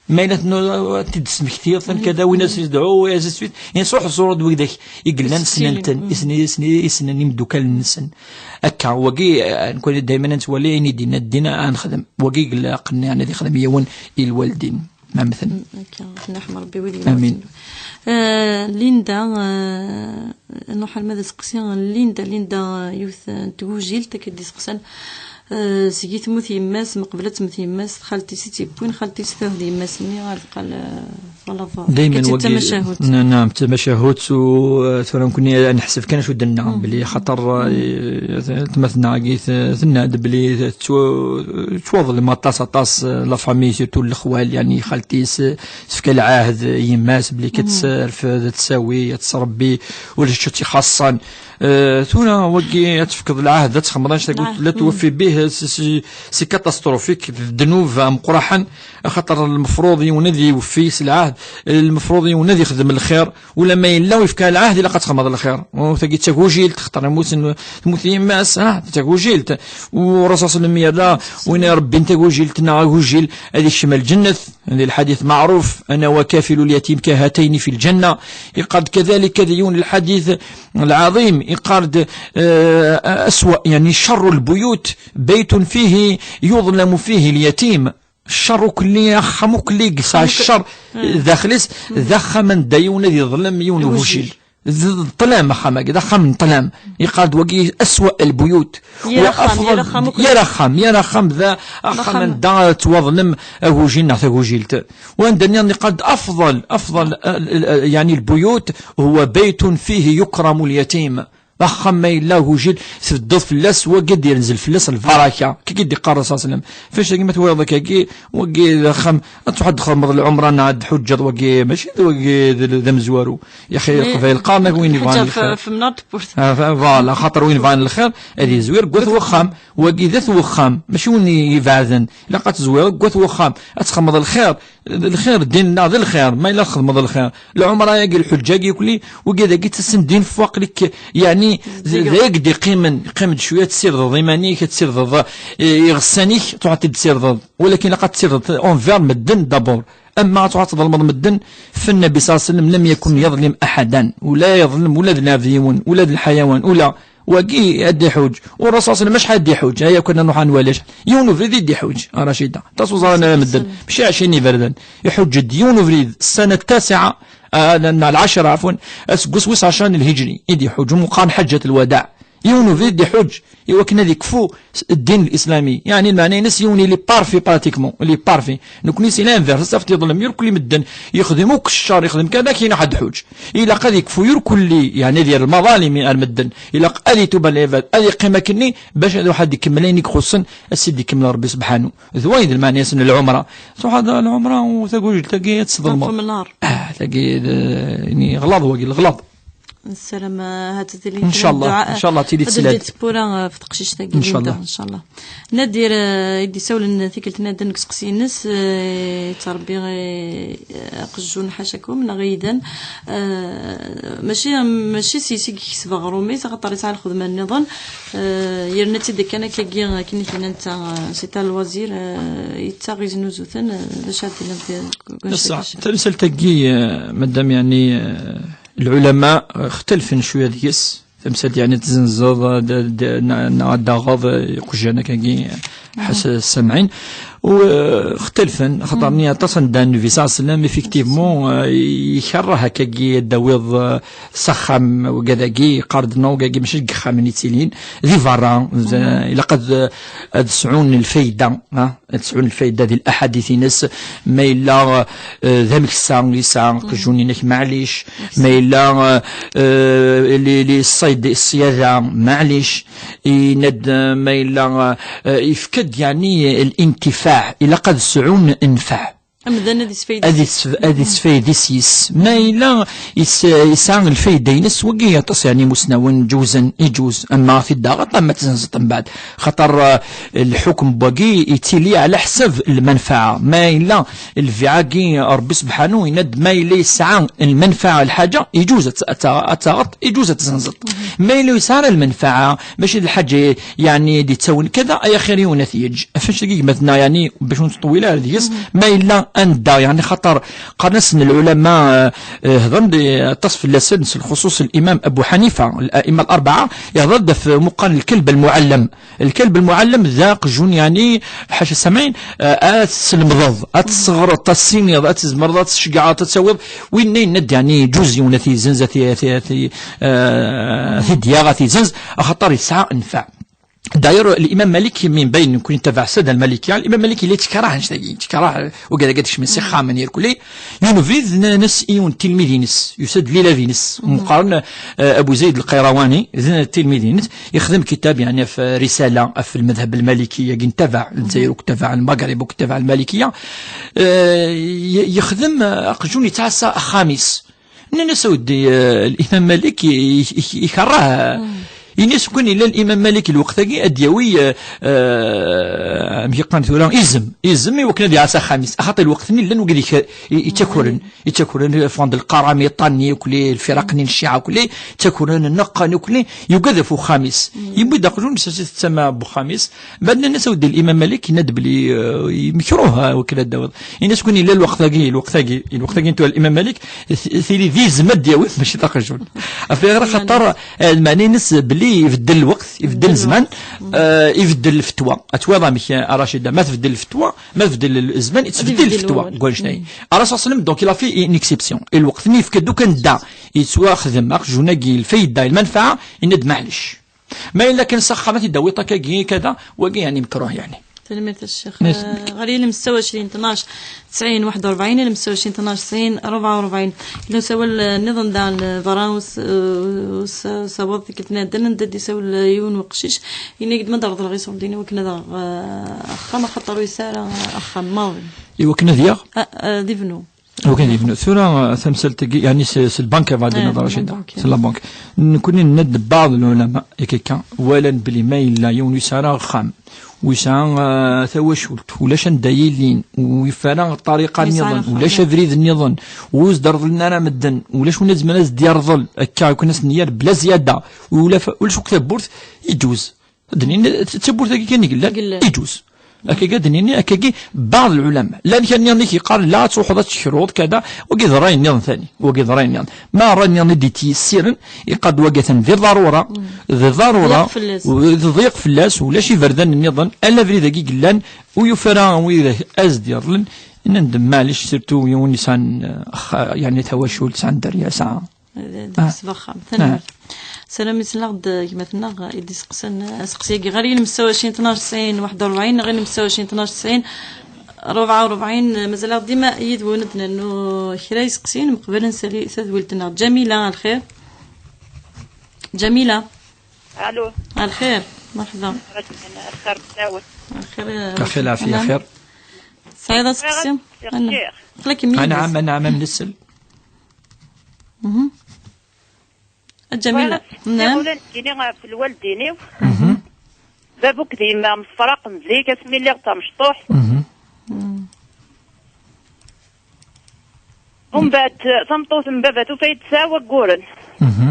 Ma yella tnu-, ad t-id-tesmektiḍ, amek ad awin ad s-yedɛu, et ainsi de suite. Yenna-yas ruḥ tzureḍ widak i yellan ssnen-ten, i ssnen, i ssnen, i ssnen imeddukal-nsen. Akka, wagi, eh, nekkni dayman ad nettwali ayen i d-yenna ddin ad nexdem. Wagi i ilaqen, yani, ad ixdem yiwen i lwaldin. Ma mmten. Mm, akka, ad ten-iṛḥem Ṛebbi wid yemmuten. Amin. Eh, Linda, eh, nruḥ arma d aseqsi n Linda. Linda, eh, yiwet, eh, n tgujilt, akka i d-iseqsan, eh, seg i temmut yemma-s, meqbel ad temmut yemma-s, d xalti-s i tt-yewwin, xalti-s tuḥ-d yemma-s-nni, ar teqqal, eh, Daymen wagi, tamacahut. Naam, tamacahut, u, eh, tura nekni ad neḥseb kan acu d-nenna, belli xaṭer, eh, tmatna-agi t-, tenna-d belli tettwa-, tettwaḍlem aṭas, aṭas, eh, la famille, surtout lexwal, yani xalti-s, eh, tefka lɛahd i yemma-s belli ad terfed, ad tsawi, ad tesrebbi, ulac acu tt-ixaṣṣen. Eh, tura wagi ad tefkeḍ lɛahd, ad txedmeḍ annect-agi, la tuwaffi bih, c'est, c'est, c'est catastrophique, d ddnub ameqqraḥen, axaṭer lmefruḍ yiwen ad iweffi s lɛahd, lmefruḍ yiwen ad ixdem lxir, ula ma yella ur yefka lɛahd, ilaq ad txedmeḍ lxir. U tagi d tagujilt, xaṭer yemmut, temmut yemma-s, ah, d tagujilt. U Rasul sallam yerra, win irebbin tagujilt neɣ agujil, ad ikcem lǧennet. Di lḥadit maɛruf, أنا وكافل اليتيم كهاتين في الجنة. Iqal-d kadalik ad yiwen lḥadit lɛaḍim, iqal-d, eh, أسوأ، يعني شر البيوت بيت فيه يظلم فيه اليتيم. Ccer ukelli, axxam ukelli yesɛa ccer daxel-is, d axxam anda yiwen ad iḍlem yiwen ugujil. D, d ṭṭlam axxam-agi, d axxam n ṭṭlam. Iqal-d wagi أسوأ البيوت. Yir axxam, yir axxam, yir axxam d axxam anda ttwaḍlem agujil neɣ tagujilt. Wanda nniḍen iqal-d أفضل، أفضل، eh, eh, يعني البيوت هو بيت فيه يكرم اليتيم. Axxam ma yella agujil, tbeddeḍ fell-as, wagi ad d-yenzel fell-as lbaraka. Kiki d-iqqar Rasul sallam. Fac-agi ma twalaḍ akkagi, wagi d axxam, ad truḥ ad txedmeḍ lɛumra neɣ ad tḥuǧǧeḍ, wagi mačči d wagi d, d amezwaru. Yaxi, Leqbayel qqaren-ak win yebɣan lxir. Ah, fa-, voilà, xaṭer win yebɣan lxir, ad yezwir deg wat wexxam. Wagi d at wexxam, mačči win ibeɛden. Ilaq ad tezwireḍ deg wat wexxam, ad txedmeḍ lxir. D lxir, ddin-nneɣ d lxir, ma yella txedmeḍ lxir. Lɛumra-agi, lḥuǧǧa-agi, kulli, wigi dagi ttasen-d infaq lik, yeɛni, d, d ay d-iqqimen, qqim-d cwiya, ad tessirdeḍ iman-ik, ad tessirdeḍ, eh, iɣessan-ik, truḥ ad t-id-tessirdeḍ. Walakin ilaq ad tessirdeḍ envers medden d'abord. Ama ad truḥ ad tḍelmeḍ medden, فالنبي صلى الله عليه وسلم لم يكن يظلم أحدا، ula yeḍlem ula d lɛebd yiwen, ula d lḥayawan, ula Wagi ad d-iḥuǧ. U Rasul sallam acḥal ad d-iḥuǧ? Aya kan ad nruḥ ad nwali acḥal. Yiwen ubrid i d-iḥuǧ, a Racida. Aṭas uẓaran ara medden. Mačči ɛecrin iberdan. Iḥuǧ-d yiwen ubrid, السنة التاسعة, ah, neɣ العشرة, عفوا, aseggas wis ɛecra n lhijri, i d-iḥuǧ. Umi qqaren ḥaǧǧat lwadaɛ. Yiwen ubrid i d-iḥuǧ, i wakken ad ikfu s-, ddin l-islami. Yeɛni, lmeɛna-ines, yiwen il est parfait pratiquement, il est parfait. Nekni c'est l'inverse, ad tafeḍ yeḍlem irkelli medden, yexdem akk ccer, yexdem kan akken ad ḥuǧ. Ilaq ad yekfu irkelli, yeɛni ad yerr lmaḍalim ar medden. Ilaq ad itub ar lɛibad, ad yeqqim akkenni, bac ad iruḥ ad ikemmel ayen i ixuṣṣen, ad s-id-ikemmel Rebbi sebḥanu. D wayen d lmeɛna-yasen n lɛumra. Truḥ ad lɛumra u tagujilt-agi ad tesḍelmeḍ. Ah, tagi d, ini, ɣlaḍ wagi, leɣlaḍ. Nessaram, ah, ha-tt tili ncallah, ncallah tili ad tslad. Tewwura, ah, f teqcict-agi, ncallah. Ncallah. Nadir, ah, i d-isawlen tikkelt-nni ad deg useqsi-ines, ah, yettṛebbi, ah, aqjun ḥacakum, neɣ idan. Ah, mačči, mačči s yes i yekseb aɣrum-is, axaṭer yesɛa lxedma nniḍen. Ah, yerna-tt-id kan akkagi, akken i t-nnan, ah, c'est un loisir, ah, yettaɣ, yeznuzu-ten, ah, d acu ara d-tiniḍ deg, deg, deg, ass-a, tamsalt-agi, ah, madam, yeɛni, ah, Lɛulama, eh, xtalfen cwiya deg-s. Tamsalt, yeɛni, ad tzenzeḍ, eh, d, d, neɣ, neɣ ad d-taɣeḍ, eh, iqjan akkagi, eh, ḥas samɛin. U, eh, xtalfen, xaṭer-nni aṭas anda Nnbi صلى الله عليه وسلم, effectivement, eh, ikerreh akkagi ad d-tawiḍ, eh, s axxam, wigad-agi, yeqqar-d, non, wigad-agi mačči deg yexxamen i ttilin, di berra, d, ilaq ad, ad sɛun lfayda, ah. Ad sɛun lfayda di laḥadit-ines, ma yella, eh, d ameksa yesɛa aqjun-inek, maɛlic, ma yella, eh, eh, li, li ṣṣayd, ṣṣyada, maɛlic, yenna-d, eh, ma yella, eh, yefka-d, yeɛni, lintifaɛ, ilaq ad sɛun nnfeɛ. Amdan ad isfaydi. Ad isf-, ad isfaydi s-yes. Ma yella is-, yesɛa lfayda-ines, wagi aṭas, yeɛni, imusnawen ǧewzen, iǧuz, ama ad t-id-taɣeḍ, ama ad tzenzeḍ mbeɛd. Xaṭer, eh, lḥukm n wagi yettili ɛla ḥsab lmanfaɛa. Ma yella lbiɛ-agi, Ṛebbi sebḥanu yenna-d, ma yella yesɛa lmanfaɛa lḥaǧa, iǧuz ad t-, ad t-, ad taɣeḍ, iǧuz ad tzenzeḍ. Ma yella ur yesɛi ara lmanfaɛa, mačči d lḥaǧa, yeɛni, d-ittawin kada, ay axir yiwen ad t-yeǧǧ. Ɣef annect-agi gma-tneɣ, yeɛni, bac ur nettṭewwil ara deg-s, ma yella anda, yeɛni, xaṭer qqaren-asen lɛulama, eh, eh, hedren-d, eh, aṭas fell-asen, s lxuṣuṣ l'imam Abu Ḥanifa, الأئمة الأربعة, ihder-d ɣef muqan lkelb lmuɛellem. Lkelb lmuɛellem d aqjun, yeɛni, ḥaca samɛin, eh, ad teslemdeḍ, ad tesseɣreḍ, ad tessiniḍ, ad tzemreḍ, ad tceggɛeḍ, ad tawiḍ. Winna yenna-d, yeɛni, ǧuz yiwen ad t-yezzenz, ad t-, ad t-, ad t-, eh, ad t-id-yaɣ, ad t-yezzenz, axaṭer yesɛa nnfeɛ. D'ailleurs, l'imam Malik, min bayen nekkni tabaɛ ssada al-Malikiya, l'imam Malik yella yettekrah annect-agi, yettekrah, euh, wigad-agi ad kecmen s ixxamen irkelli. Yiwen ubrid, nnan-as i yiwen n tilmid-ines, yusa-d d lilab-ines, meqqaren, euh, Abu Zayd al-Qayrawani, d tilmid-ines, yexdem kitab, yeɛni, ɣef risala, ɣef lmadhab al-Maliki, agi n tabaɛ Lezzayer, akk tabaɛ Lmagrib, akk tabaɛ Lmalikiya. Euh, y-, yexdem, euh, aqjun yettɛassa axxam-is. Nnan-as a weddi, eh, l'imam Malik i-, i-, i-, ikerreh. Ini-as, kan yella l'imam Malik lweqt-agi ad d-yawi, eh, eh, amek yeqqar tura, izem, izem i wakken ad iɛas axxam-is. Axaṭer lweqt-nni llan wigad i-, i-, ittakren, ittakren, ffɣen-d lqaramita-nni, ukli, lfiraq-nni n cciɛa, ukli, ttakren, neqqen, ukli, yugad ɣef uxxam-is. Yewwi-d aqjun, s-, s-, tettama n uxxam-is. Mbeɛd nnan-as a weddi l'imam Malik, yenna-d belli, eh, mekruh, eh, wakken ad d-tawiḍ. Ini-as, kan yella lweqt-agi, lweqt-agi, lweqt-agi n tura l'imam Malik, t-, tili d izem ad d-yawi, mačči d aqjun. Ɣef waya axaṭer, eh, lmeɛna-ines belli ibeddel lweqt, ibeddel zzman, eh, ibeddel lfetwa. Ad twaḍ amek, eh, a Racida, ma tbeddel lfetwa, ma tbeddel zzman, yettbeddil lfetwa deg wannect-agi. Rasul sallam, donc, il a fait une exception. I lweqt-nni yefka-d ukan da, yettwaxdem aqjun-agi, lfayda, lmanfaɛa, yenna-d maɛlec. Ma yella kan s axxam ad t-id-tawiḍ akkagi, kada, wagi, yeɛni, mekruh, yeɛni. Tanemmirt a Ccix. Merci. Eh, ɣer yilem setta u ɛecrin, tnac, tesɛin, waḥed u rebɛin, yilem setta u ɛecrin, tnac, tesɛin, rebɛa u rebɛin. Yella usawal, eh, nniḍen daɣen, eh, berra us-, eh, us-, usawaḍ tikkelt n iɛeddan, anda d-isawel, eh, yiwen weqcic. Yenna-ak-d ma d-reḍleɣ iṣurdiyen i wakken ad aɣeɣ, eh, axxam, axaṭer ur yesɛi ara axxam maḍi. I wakken ad yaɣ? Ah, eh, ad ibnu. Ok, yebnu. Tura, uh, tamsalt-agi, yeɛni s, s lbanka, bɣa ad d-iniḍ, Racida. S la banque. Nekkni nenna-d, baɛḍ lɛulama, akka, walan belli ma yella yiwen ur yesɛi ara axxam, ur yesɛi, uh, tawacult, ulac anda yilin, ur yeffi ara ṭṭariqa nniḍen, ulac abrid nniḍen, ur s-d-reḍlen ara medden, ulac win ad izemren ad s-d-yerḍel, akka, akken ad s-d-yerr bla zzyada, ula f-, ulac akk tawwurt, iǧuz. Ad d-nini, d tawwurt-agi kan i yellan, iǧuz. Akkagi ad d-nini, akkagi, baɛḍ lɛulama. Llan kra nniḍen i k-yeqqaren, la, ad truḥeḍ ad tekruḍ, kada, wagi d ṛṛay nniḍen tani, wagi d ṛṛay nniḍen. Ma ṛṛay nniḍen i d-yettyissiren, iqqar-d wagi atan di ḍarura, di ḍarura, d ḍiq fell-as, ulac iberdan nniḍen, ala abrid-agi i yellan, ur yufi ara wid as-d yerḍlen, nnan-d, maɛlic, surtout yiwen yesɛan, eh, axa-, yeɛni tawacult, sɛan dderya, sɛa. Ad, ad Ah. Yesbeɣ axxam. Ah. Tanemmirt. Salam, iselleɣ-d gma-tneɣ i d-iseqsan aseqsi-agi. Ɣer yilem setta u ɛecrin, tnac, tesɛin, waḥed u rebɛin, neɣ yilem setta u ɛecrin, tnac, tesɛin, rebɛa u rebɛin. Mazal-aɣ dima yid-wen ad d-nernu kra iseqsiyen, meqbel ad nsali tadwilt-nneɣ. Ǧamila, a lxir? Ǧamila. Allo. A lxir, merḥba. Lxir, lxir, lɛafiya, xir. Tesɛiḍ aseqsi? Aql-akem yid-s. Anɛam, anɛam, am nsel. Mhm. A Ǧamila. Bɣiɣ ad d-sqsiɣ ula nekkini ɣef lwaldin-iw. Mhm. Baba akked yemma msefraqen zik asmi lliɣ d tamecṭuḥt. Mhm. Umbeɛd tameṭṭut n baba tufa-yi-d tesɛa wagguren. Mhm.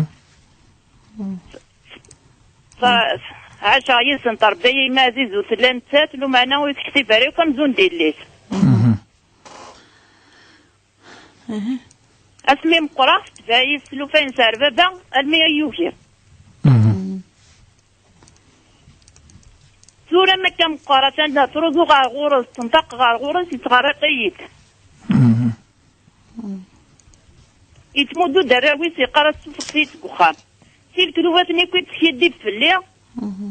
Fa-, ɛaceɣ yid-sen, trebba-yi yemma ɛziz, ur tella nettat, lumeɛna ur tektib ara akk amzun d yelli-s. Mhm. Asmi meqqreɣ, tetbeɛ-iyi s tlufa-ines ar baba, almi ay yugi. Mhm. Tura ma akka meqqar, atan la ttruẓuɣ ɣer ɣur-s, ttenṭaqeɣ ɣer ɣur-s, yettɣerriq-iyi-d. Mhm. Yettmuddu-d arraw-is, yeqqar-as, "Ssuffɣet-iyi-d seg uxxam." Si lekdubat-nni akk i d-teskiddib fell-i. Mhm.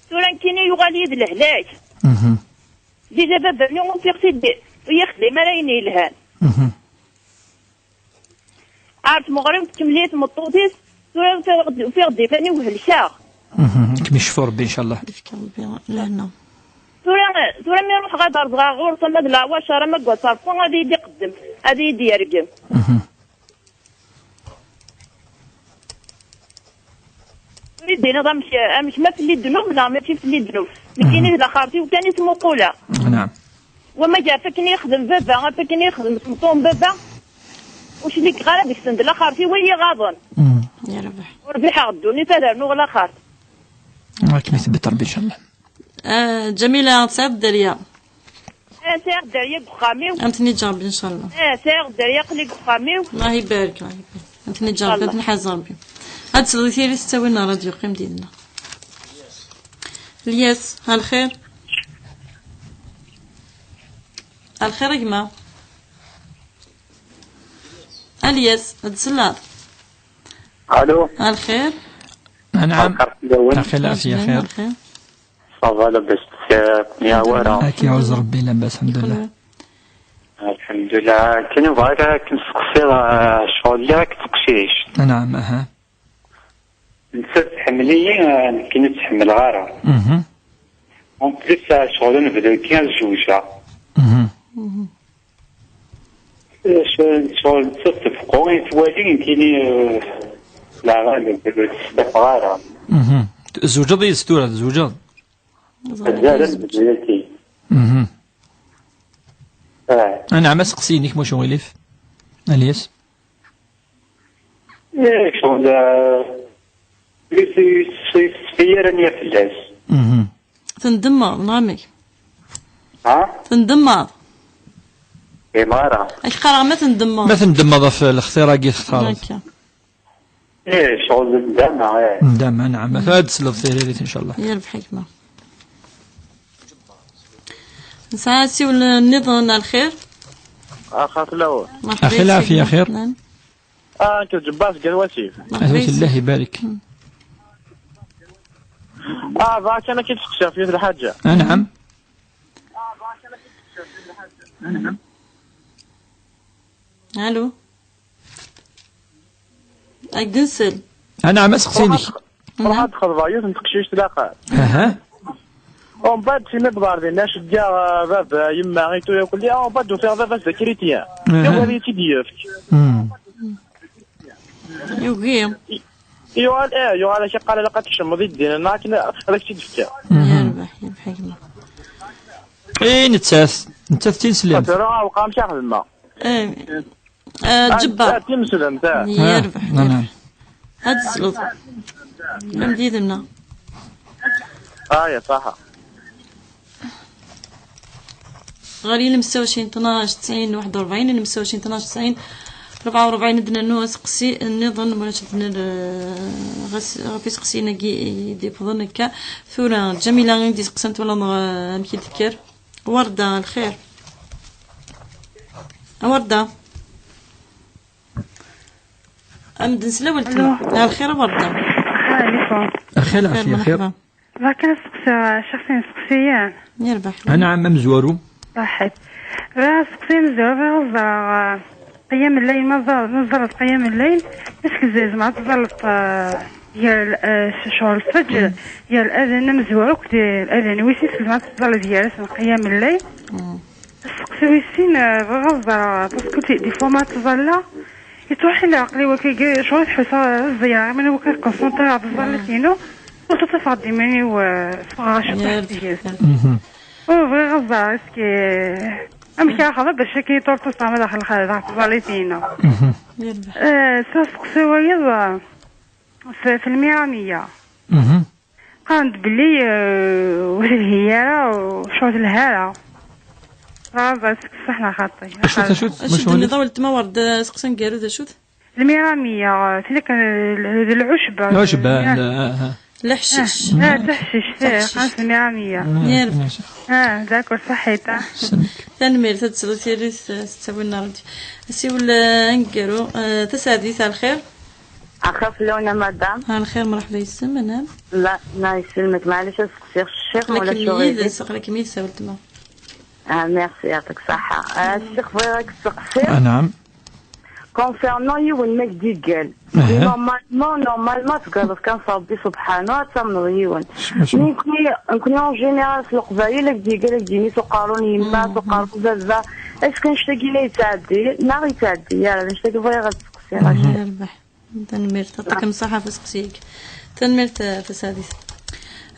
Tura nekkini yuɣal-iyi d lehlak. Mhm. Déjà baba-nni ufiɣ-t-id ur yexdim ara ayen yelhan. Mhm. Ar tmeɣriwt tkemmel-iyi tmeṭṭut-is, tura ufiɣ-d, ufiɣ-d iman-iw helkeɣ. Mhm. Ad kem-yecfu Rebbi, ncallah. Ad ifk Rebbi lehna. Tura, tura mi ruḥeɣ ad rẓeɣ ɣur-s ama d leɛwacer ama deg waṣerfu, ad iyi-d-iqeddem, ad iyi-d-yergem. Mhm. Ur yi-d-tiniḍ amek, amek ma fell-i ddnub neɣ mačči fell-i ddnub. Nekkini d laxert-iw kan i ttmuquleɣ. Naɛam. Wama ɣef akken i yexdem baba, ɣef akken i yexdem tmeṭṭut n baba, ur clikeɣ ara deg-sen, d laxert-iw i yi-ɣaḍen. Mm. Ya Rabbi. Ur rbiḥeɣ ddunit ad rnuɣ laxert. Ad kem-itbeṭ Rebbi, ncallah. Ah, Ǧamila, tesɛiḍ dderya? Ah, sɛiɣ dderya deg uxxam-iw. Ad ten-iǧǧ Rebbi, ncallah. Ah, sɛiɣ dderya, aql-i deg uxxam-iw. Allah ibarek, Allah ibarek. Ad ten-iǧǧ Rebbi, ad ten-iḥaz Rebbi. Ad tesleḍ i tira s ttawil n ṛṛadyu, qqim dinna. Lyas, a lxir. A lxir a gma. A Lyas, ad tselleḍ? Alo. A lxir. Anɛam. Lxir fell-awen. Axi lɛafya xir. Ṣava labas, ya wara. Ak iɛuz Rebbi labas, lḥemdullah. Lḥemdullah. Kan bɣiɣ ad kem-steqsiɣ, eh, ccɣel lliɣ akked teqcict. Anɛam, aha. Nettat tḥemmel-iyi, eh, nekkini ur tt-ḥemmleɣ ara. Mhm. En plus, eh, ccɣel ur nebda kan ad zewǧeɣ. Mhm. Eh, ccɣel, ccɣel nettat tebqu i twali, nekkini, eh, la, la, la, ur tt-ttafeɣ ara. Mhm. Tzewǧeḍ yid-s tura, tzewǧeḍ? Mazal ad nebdu yagi. Mhm. Ah. Anɛam, aseqsi-inek, mačči uɣilif. Alyas. Eh, ccɣel, eh, ur tt-, ur tt-, ur tettfi ara nniya fell-as. Mhm. Tendemmeḍ, neɣ amek? Ha? Tendemmeḍ? Eh, ma ara. Ak qqareɣ ma tendemmeḍ. Ma tendemmeḍ ɣef lextir-agi textareḍ. Akka. Eh, ccɣel d nndama, eh. Nndama, anɛam. Ad tesleḍ tiririt, incallah. Yerbeḥ gma. Nesɛa asiwel nniḍen, a lxir. Axa fell-awen. Merḥba. Axi lɛafya xir. Ah, nekk d Ǧebbar seg At Wasif. Merḥba. At Wasif, Allah ibarek. Ah, bɣiɣ kan ad k-id-sseqsiɣ f yiwet lḥaǧa. Anɛam. Alo. Ad k-d-nsel. Anɛam, aseqsi-inek. Ruḥ ad xeḍbeɣ yiwet n teqcict laqal. Aha. Umbeɛd, simi wwḍeɣ ɣer dinna, ceggeɣ, eh, baba, yemma, i tura kulli. Umbeɛd ufiɣ baba-s d akrityan. Aha. Yugi ad iyi-tt-id-yefk. Hmm. Yugi. I-, yuɣal, eh, yuɣal ak iqqar ilaq ad tkecmeḍ i ddin, neɣ akken ad ak-tt-id-fkeɣ. Mhm. Yerbeḥ, yerbeḥ a gma. Eh, nettat, nettat d tineslemt. Tura, aweqqa amek ara xedmeɣ? Eh, eh, Ǧebbar. Ah, tineslemt, ah. Yerbeḥ, ah, yerbeḥ. Ad tesleḍ. Am d yid-nneɣ. Ah, ya ṣaḥa. Ɣer yilemsawacin tnac tesɛin waḥed u rebɛin, yilemsawacin tnac tesɛin rebɛa u rebɛin, ad d-nernu aseqsi nniḍen, ma ulac ad d-nerr, eh, ɣas ɣef iseqsiyen-agi i d-iwwḍen akka. Tura, Ǧamila i d-iseqsan, twalaḍ, eh, amek i d-tekker. Warda, lxir. A Warda. Am d-nsel a weltma. Alo. A lxir a Warda. Lxir, lɛafya, xir. Merḥba. Bɣiɣ kan ad steqsiɣ, eh, ccexs n isteqsiyen. Yerbeḥ. Anɛam, amezwaru. Ṣaḥit. Bɣiɣ ad steqsiɣ amezwaru, bɣiɣ ad ẓreɣ, eh, qiyam n-layl, ma ẓer-, ma ẓerreḍ qiyam n-layl, est-ce que tzemreḍ ad teẓẓalleḍ, eh, gar, eh, ccɣel lfeǧr, gar adan amezwaru akked adan wis sin, tzemreḍ ad teẓẓalleḍ gar-asen qiyam n-layl? Mm. Asteqsi wis sin, eh, bɣiɣ ad ẓreɣ, parce que des fois ma ttẓallaɣ, yettruḥ-iyi leɛqel i wakka, ccɣel tḥusseɣ ad ẓẓiyeɣ, iman wakka konsentriɣ ɣef tẓallit-inu, ur ttafeɣ-d iman-iw, eh, ffɣeɣ ciṭuḥ seg-s. Mhm. Ur bɣiɣ ad ẓreɣ, est-ce que, amek ara xedmeɣ bac akka ur ttafeɣ ma daxel, daxel tẓallit-inu? Mhm. Eh, s asteqsi wayeḍ, eh, f, f lmiramiya. Mhm. Qqaren-d belli, eh, ur telhi ara, u ur telha ara. Ɣas seg ṣṣeḥ neɣ xaṭi. Acu-t, acu-t? Acu d-tenniḍ a weltma Warda, aseqsi aneggaru d acu-t? Lmiramiya, tella kan, eh, d lɛucba. Lɛucba, lɛucba. Leḥcic. Ah, ah, taḥcict, eh, taḥcict. Qqaren-as lmiramiya. Ah, d'accord, ṣaḥit, ah. Tanemmirt, ad tesleḍ tiririt, eh, s ttawil n ṛṛadyu. Asiwel, eh, aneggaru, eh, Tasaɛdit, a lxir. Axir fell-awen a madame. A lxir, mṛeḥba yes-m, anɛam. La, la, yesselmek, maɛlic ad seqsiɣ ccix, ma ulac aɣilif. Aql-ikem yid-s, aql-ikem yid-s a weltma. Ah, merci, yeɛṭik ṣṣeḥḥa. Ah, ccix, bɣiɣ ad k-sseqsiɣ. Anɛam. Concernant yiwen ma k-d-iggal. Aha. Normalement, normalement, teggaḍeḍ kan s Ṛebbi subḥanu, ad tamneḍ yiwen. Nekni, nekni en général s Leqbayel, ad k-d-iggal, ad k-d-yini s uqerru n yemma, s uqerru n baba. Est-ce que annect-agi la yettɛeddi? Neɣ yettɛeddi ara? D annect-agi bɣiɣ ad seqsiɣ. Yerbeḥ. Tanemmirt, yeɛṭikem ṣṣeḥḥa ɣef useqsi-agi. Tanemmirt, eh, Tasaɛdit.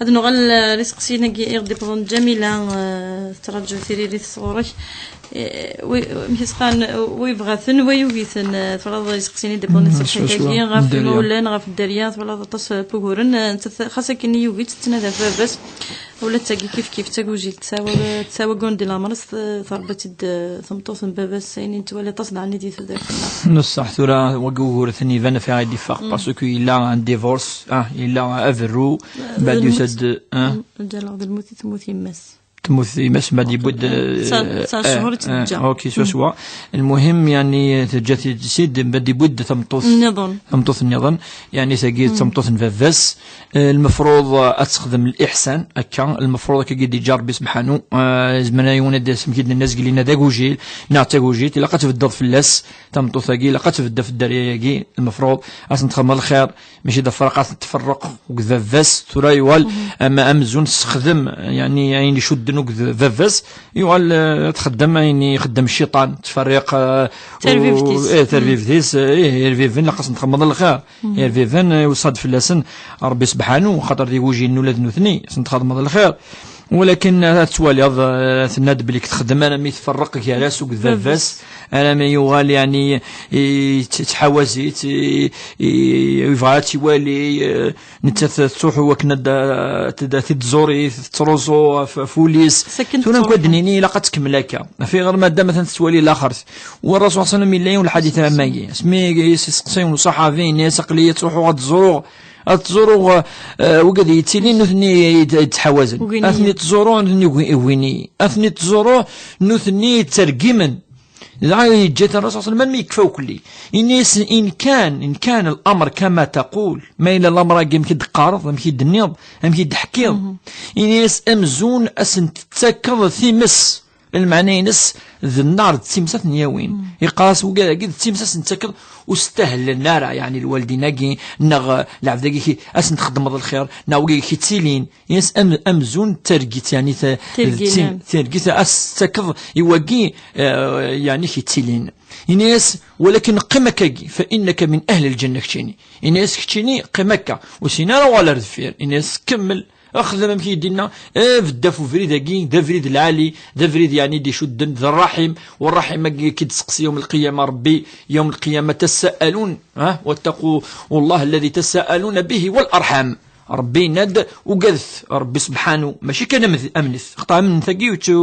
Ad nuɣal, eh, ɣer iseqsiyen-agi i ɣ-d-iwwḍen. Ǧamila, eh, tettraǧu tiririt sɣur-k. Eh, wi, amek i s-qqaren, wi yebɣa-ten, wa yugi-ten, eh, twalaḍ iseqsiyen i d-iwwḍen i tṣebḥit-agi, ɣef imawlan, ɣef dderya, twalaḍ aṭas, eh, n wuguren, eh, nettat xas akken yugi-tt, tettnadi ɣef baba-s. Ula d tagi kif kif d tagujilt, tettawag-, tettawaggun di leɛmer-is, t-, tṛebba-tt-id, eh, tmeṭṭut n baba-s, ayen i nettwali aṭas daɣen i di tudert-nneɣ. N ṣṣeḥ, tura wagi ugur-ten iban ɣef i d-iffeɣ, parce que yella un divorce, ah, yella aberru, mbeɛd yusa-d, ah. Ǧǧaleɣ d lmut i temmut yemma-s. Temmut yemma-s, mbaɛd yewwi-d, tesɛa, eh, tesɛa eh, cchur i tt-teǧǧa. Eh, ok, swaswa. Lmuhim, yani, teǧǧa-t-id, mbaɛd yewwi-d tameṭṭut, nniḍen. Tameṭṭut nniḍen. Yani, tagi d tameṭṭut n baba-s. Eh, lmefruḍ, eh, ad texdem liḥsan, akka. Lmefruḍ akka i d-yeǧǧa Rebbi sebḥanu. Eh, zemren yiwen ad d-yas, amek i d-nenna zgelina d agujil, neɣ d tagujilt, ilaq ad tbeddeḍ fell-as. Tameṭṭut-agi, ilaq ad tbedd ɣef dderya-agi, lmefruḍ ad sen-txedmeḍ lxir, mačči d afraq ad ten-tferreq deg baba-s. Tura yuɣal, ama amzun tessexdem, yani, ayen icudden deg baba-s, yuɣal, eh, txeddem ayen ixeddem cciṭan, tferriq, eh, tarbibt-is. Eh, tarbibt-is, eh, ih, irbiben, ilaq ad sen-txedmeḍ lxir. Irbiben, eh, yuṣa-d fell-asen Rebbi sebḥanu, xaṭer d igujilen ula d nutni, ad sen-txedmeḍ lxir. Walakin ad twaliḍ, eh, tenna-d belli txeddem armi tferreq gar-as akked baba-s, armi yuɣal, yani, i-, tt-, tettḥawaz-itt, i-, i-, yebɣa ad tt-iwali, eh, nettat tettruḥu akken ad, ad, ad t-id-tẓur, i-, tettruẓu ɣef, ɣef wul-is. Tura nekk ad d-nini, ilaq ad tkemmel akka. Ɣef ayɣer madam atan tettwali laxert. Wa Rasul sallam yella yiwen lḥadit am wagi. Asmi i s-iseqsa yiwen uṣaḥabi, yenna-yas, aql-iyi ttruḥuɣ ad ẓruɣ, ad ẓruɣ, eh, wigad yettilin nutni i d-, i d-ttḥawazen. Ad ten-ittẓuru, nutni ugin-iyi. Ad ten-ittẓuru, nutni ttergimen. Dɣa yeǧǧa-ten Rasul sallam, almi yekfa ukelli. Ini-as, in kan, in kan al-amr kama taqul. Ma yella lamer-agi amek i d-teqqareḍ, amek i d-tenniḍ, amek i d-teḥkiḍ. Ini-as, amzun ad sen-tettakeḍ times. Lmeɛna-ines d nnar d times ad ten-yawin. Iqqar-as wigad-agi d times ad sen-tettakeḍ, ur stahlen ara, yani, lwaldin-agi, neɣ, eh, lɛebd-agi ki-, ad sen-txedmeḍ lxir, neɣ wigi ki-ttilin. Yes, am-, amzun d targit, yani, ta-, targit ad s-tettakeḍ i wagi, eh, yani, ki-ttilin. Ini-as, walakin qqim akkagi, fa innaka min ahli lǧenna keččini. Ini-as, keččini, qqim akka, ur sin ara uɣal ar deffir. Ini-as, kemmel, xdem amek i d-yenna, eh, bedd ɣef ubrid-agi, d abrid lɛali, d abrid, yani, d-icudden, d rraḥim, u rraḥim-agi ki-d-seqsi yawm lqiyama Rebbi, yawm lqiyama tasaalun, ha, wattaqu Allah alladhi tasaaluna bihi wal arḥam. Rebbi yenna-d, ugadet Rebbi sebḥanu, mačči kan amd-, amnet. Xaṭer amnet-agi ur tt-,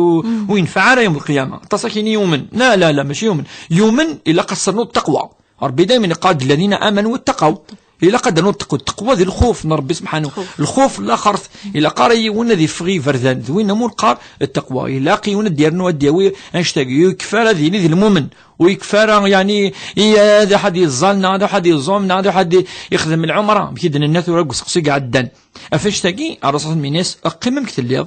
ur yenfaɛ ara yawm lqiyama. Aṭas akin i yumen. La, la, la, mačči yumen. Yumen, ilaq ad s-ternuḍ taqwa. Rebbi daymen iqqar-d, "Alladhina amanu wattaqaw." Ilaq ad d-nernuḍ taqwa. Taqwa d lxuf n Rebbi sebḥanu. Lxuf. Lxuf, laxert, ilaq ara yiwen ad iffeɣ i iberdan. D win amu neqqar taqwa. Ilaq yiwen ad d-yernu, ad d-yawi annect-agi. Ur yekfi ara ad yili d lmumen. Ur yekfi ara, yani, i, ad iruḥ ad yeẓẓal, neɣ ad iruḥ ad yeẓum, neɣ ad iruḥ ad ixdem lɛumra. Amek i d-nenna tura deg useqsi i iɛeddan. Ɣef annect-agi, Ṛṛasul yenna-as, qqim amek telliḍ.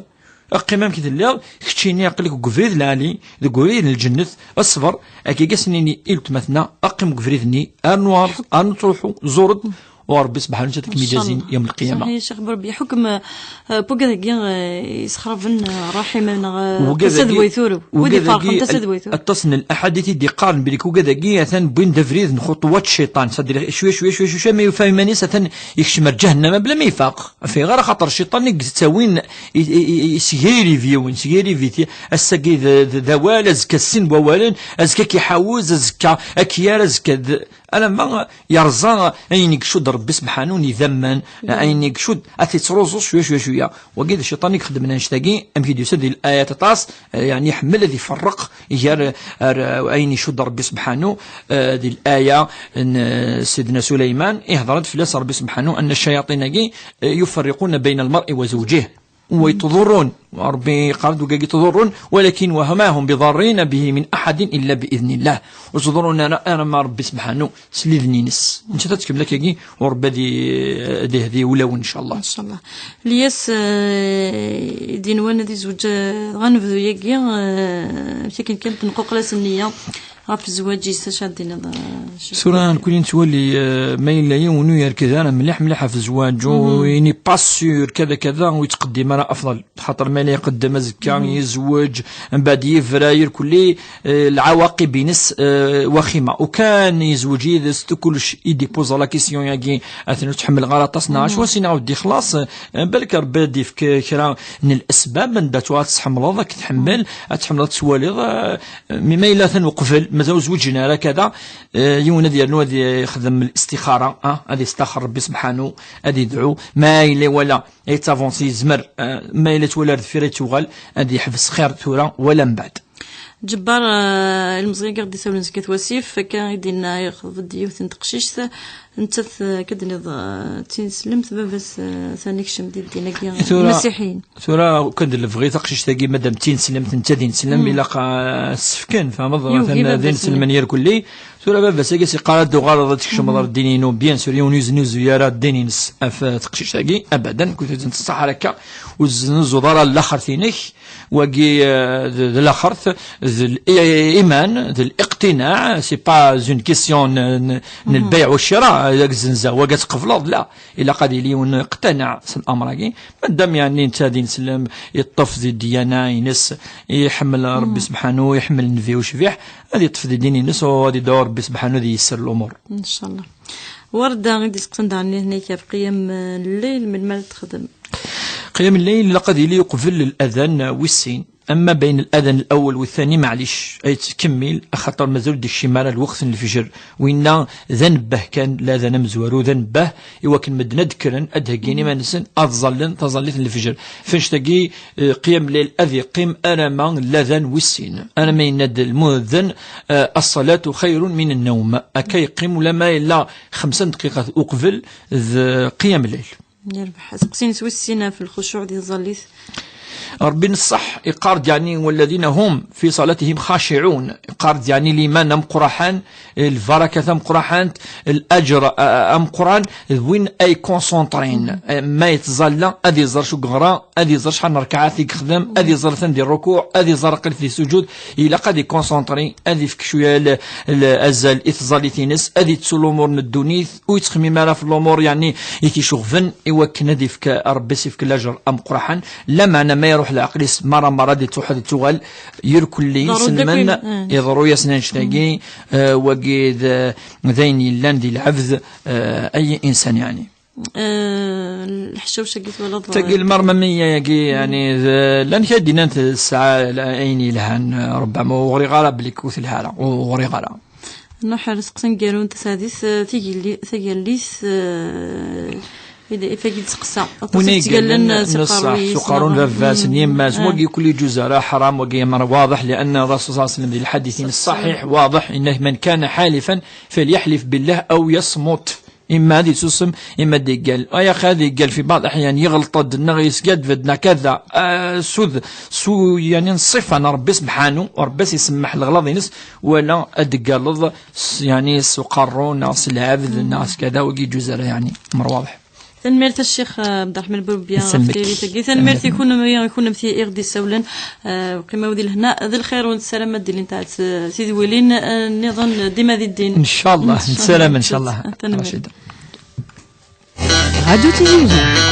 Qqim amek telliḍ, keččini aql-ik deg ubrid lɛali, deg ubrid n lǧennet, ṣber, akka i as-nini i weltma-tneɣ, qqim deg ubrid-nni, rnu ɛreḍ, rnu ttruḥu, ẓur-d, u Ṛebbi subḥanahu wa taɛala ad k-id-ijzi yawm lqiyama. Ṣaḥi, Ccix Burbi, ḥukm, eh, n wigad-agi, eh, yessexraben, eh, ṛṛaḥima neɣ, eh, tasa d way turew. Wid iferqen tasa d way turew. Aṭas n laḥadit i d-iqqaren belli wigad-agi atan wwin-d abrid n xuṭuwat cciṭan, c'est-à-dire cwiya, cwiya, cwiya, cwiya, ma yufa iman-is atan yekcem ar ǧahennama bla ma ifaq. Ɣef ayɣer? Axaṭer cciṭan i yettawin, i, i, i, i, sgirib yiwen, sgirib-it. Ass-agi d, d, d awal, azekka d sin n wawalen, azekka k-iḥawez, azekka akyar, azekka d, alamma yerẓa ayen i icudd Rebbi sebḥanu n idammen, ayen i icudd, ad t-ittruẓu cwiya, cwiya, cwiya. Wagi d cciṭan i ixeddmen annect-agi, amek i d-yusa di layat aṭas, eh, yeɛni iḥemmel ad iferreq gar, eh, ar, eh, ayen icudd Rebbi sebḥanu, eh, di laya n, eh, Sidna Suleyman, ihder-d fell-as Rebbi sebḥanu, anna ccayaṭin-agi, eh, yuferriquna bayna lmar'i wa zawjih. Wa yettḍurrun, Rebbi yeqqar-d wigagi ttḍurrun, walakin wa ma hum biḍarrina bihi min aḥadin illa bi idnillah. Ur ttḍurrun ara, alamma Rebbi sebḥanu s lidni-ines. Netta ad tkemmel akkagi, u Rebbi ad i-, ad ihdi ulawen, ncallah. Ncallah. Lyas, eh, i d-yenwan ad izweǧ, eh, dɣa nebdu yagi, eh, akken kan tenquqel-as nniya ɣef zzwaǧ-is, acu ad d-tiniḍ, eh, Ccix? Tura, nekkni nettwali, eh, ma yella yiwen ur yerkid ara mliḥ, mliḥ ɣef zzwaǧ, u il n'est pas sûr, kada, kada, ur yettqeddim ara afḍal. Xaṭer ma yella iqeddem azekka, yezweǧ, mbeɛd yebra, irkelli, eh, lɛawaqib-ines, eh, waxima. Ukan yezweǧ yid-s, kullec i d-ipuẓa la question-agi, atan ur tt-ḥemmleɣ ara aṭas, neɣ acu, sin ad d-ixlaṣ, eh, balak Rebbi ad d-ifk kra n lesbab, anda tura ad tḥemmleḍ, ad k-tḥemmel, ad tḥemmleḍ ad twaliḍ, eh, mi ma yella atan uqbel, mazal ur zwiǧen ara kada, eh, yiwen ad yernu ad yexdem listixara, ah, ad yestaxer Rebbi sebḥanu, ad yedɛu, ma yella wala yettavansi yezmer, eh, ma yella twala ar deffir ad tuɣal, ad yeḥbes xir tura wala mbeɛd. Ǧebbar, eh, ilmeẓyen i ɣ-d-isawlen seg At Wasif, akka i d-yenna, iɣḍeb-d yiwet n teqcict, nettat, eh, akka d-tenniḍ, eh, d tineslemt, baba-s, eh, atan ikcem di ddin-agi n Tura, imasiḥiyen. Tura, kan d lebɣi taqcict-agi, madam d tineslemt, netta d ineslem, ilaq, eh, sefken, tfehmeḍ, Yugi atan d baba-s-nni. Ineslmen irkelli. Tura baba-s-agi s-iqqar ad d-tuɣaleḍ ad tkecmeḍ ar ddin-inu, bien sûr, yiwen ur yeznuzu ara ddin-ines ɣef, eh, teqcict-agi, abadan, kul tikkelt tettṣaḥ ar akka, ur teznuzuḍ ara laxert-inek, wagi, eh, d, d laxert, d l-, i-, iman, d liqtinaɛ, c'est pas une question n, n, n lbay wa ccira, ad zzenzeɣ, wagi ad tqebleḍ, la, ilaq ad yili yiwen iqtanaɛ s l'amr-agi, madam, yeɛni, netta d ineslem, yeṭṭef di ddiyana-ines, iḥemmel Rebbi subḥanu, iḥemmel nnbi ucbiḥ, ad yeṭṭef di ddin-ines, u ad yedɛu Rebbi subḥanu ad yesser l'umur. Ncallah. Warda i d-iseqsan daɣen nitni ɣef qiyam n lleyl, melmi ara texdem? Qiyam lleyl ilaq ad yili uqbel l'adan wis sin. Ama bayen l'adan l'awwel u ttani, maɛlic, ad yettkemmil, axaṭer mazal ur d-ikcim ara lweqt n lefjer. Winna d anebbeh kan, l'adan amezwaru d anebbeh, i wakken medden ad d-kkren, ad d-heggin iman-nsen, ad ẓallen taẓallit n lefjer. F annect-agi, eh, qiyam lleyl ad yeqqim arama l'adan wis sin. Arama yenna-d lmueddin, eh, "As-salatu xayrun min an-nawm." Akka yeqqim ulamma yella xemsa n dqiqat uqbel d qiyam lleyl. Yerbeḥ. Aseqsi-ines wis sin ɣef lxucuɛ di tẓallit. Rebbi n ṣṣeḥ iqqar-d, yeɛni, "Walladina hum fi salatihim xaciɛun." Iqqar-d, yeɛni, liman ameqqraḥan, lbaraka tameqqraḥant, laǧer, a-, a-, ameqqran, d win ay concentrén. Ma yettẓalla, ad iẓer acu yeɣra, ad iẓer acḥal n rrekɛat i yexdem, ad iẓer atan di rrukuɛ, ad iẓer aqil di sujud, ilaq ad iconcentré, ad ifk cwiya l-, l-, azal i tẓallit-ines, ad yettu lumuṛ n ddunit, ur yettxemmim ara ɣef lumuṛ, yeɛni, i t-icuɣben, i wakken ad ifk Rebbi, s-ifk lajer ameqqraḥan, lameɛna ma iruḥ leɛqel-is merra merra, ad ittuḥ, ad ittuɣal, irkelli, ḍerru-d akk senman, im-, eh. Iḍerru-yasen annect-agi, eh, wagi d, d ayen yellan di lɛebd, eh, ay insan, yeɛni. Eh, leḥcawca-agi twalaḍ, tagi lmermamiya-agi, yeɛni, d, llan kra d-nnan tesɛa ayen yelhan, eh, ṛebbama ur ɣriɣ ara belli ur telha ara, ur ɣriɣ ara. Nruḥ ar seqsi n Garu n Tsaɛdit, eh, tigelli-, tagellit, eh, i d-, i tagi d-seqsa. Aṭas win i yettgallen, yettgallen, eh, s uqerruy-is, s uqerru n neɣ, baba-s, n mm, yemma-s, eh. Wagi kulli ǧuz ara ḥaram, wagi amr waḍeḥ, lianna Rasul sallallahu alayhi wa sallam di lḥadit-ines ṣṣaḥiḥ, waḍeḥ, inna, "Man kana ḥalifan, falyaḥlif billah aw yasmut." Imma ad isusem, imma ad iggal. Ay axi ad iggal fi baɛḍ aḥyan, yeɣleṭ-d, neɣ yesgadbed, neɣ kada. Ah, sud, su, yeɛni, ṣṣifa n Ṛebbi sebḥanu, Ṛebbi as-isemmeḥ leɣlaḍ-ines, wala ad d-teggaleḍ s, yeɛni, s uqerru, neɣ s lɛebd, neɣ s kada, wagi yeǧuz ara, yeɛni, amr waḍeḥ. Tanemmirt a Ccix, eh, Abderrahman Boubia, ɣef tiririt-agi. Tanemmirt i kunmi, i kunemti i ɣ-d-issawlen. Eh, qqimew di lehna d lxir, u nessaram ad d-ilint ahat, eh, tidwilin, eh, nniḍen dima di ddin. Ncallah, ncallah, nessaram, ncallah. Tanemmirt. Rachida. Radio Tizi Uzzu.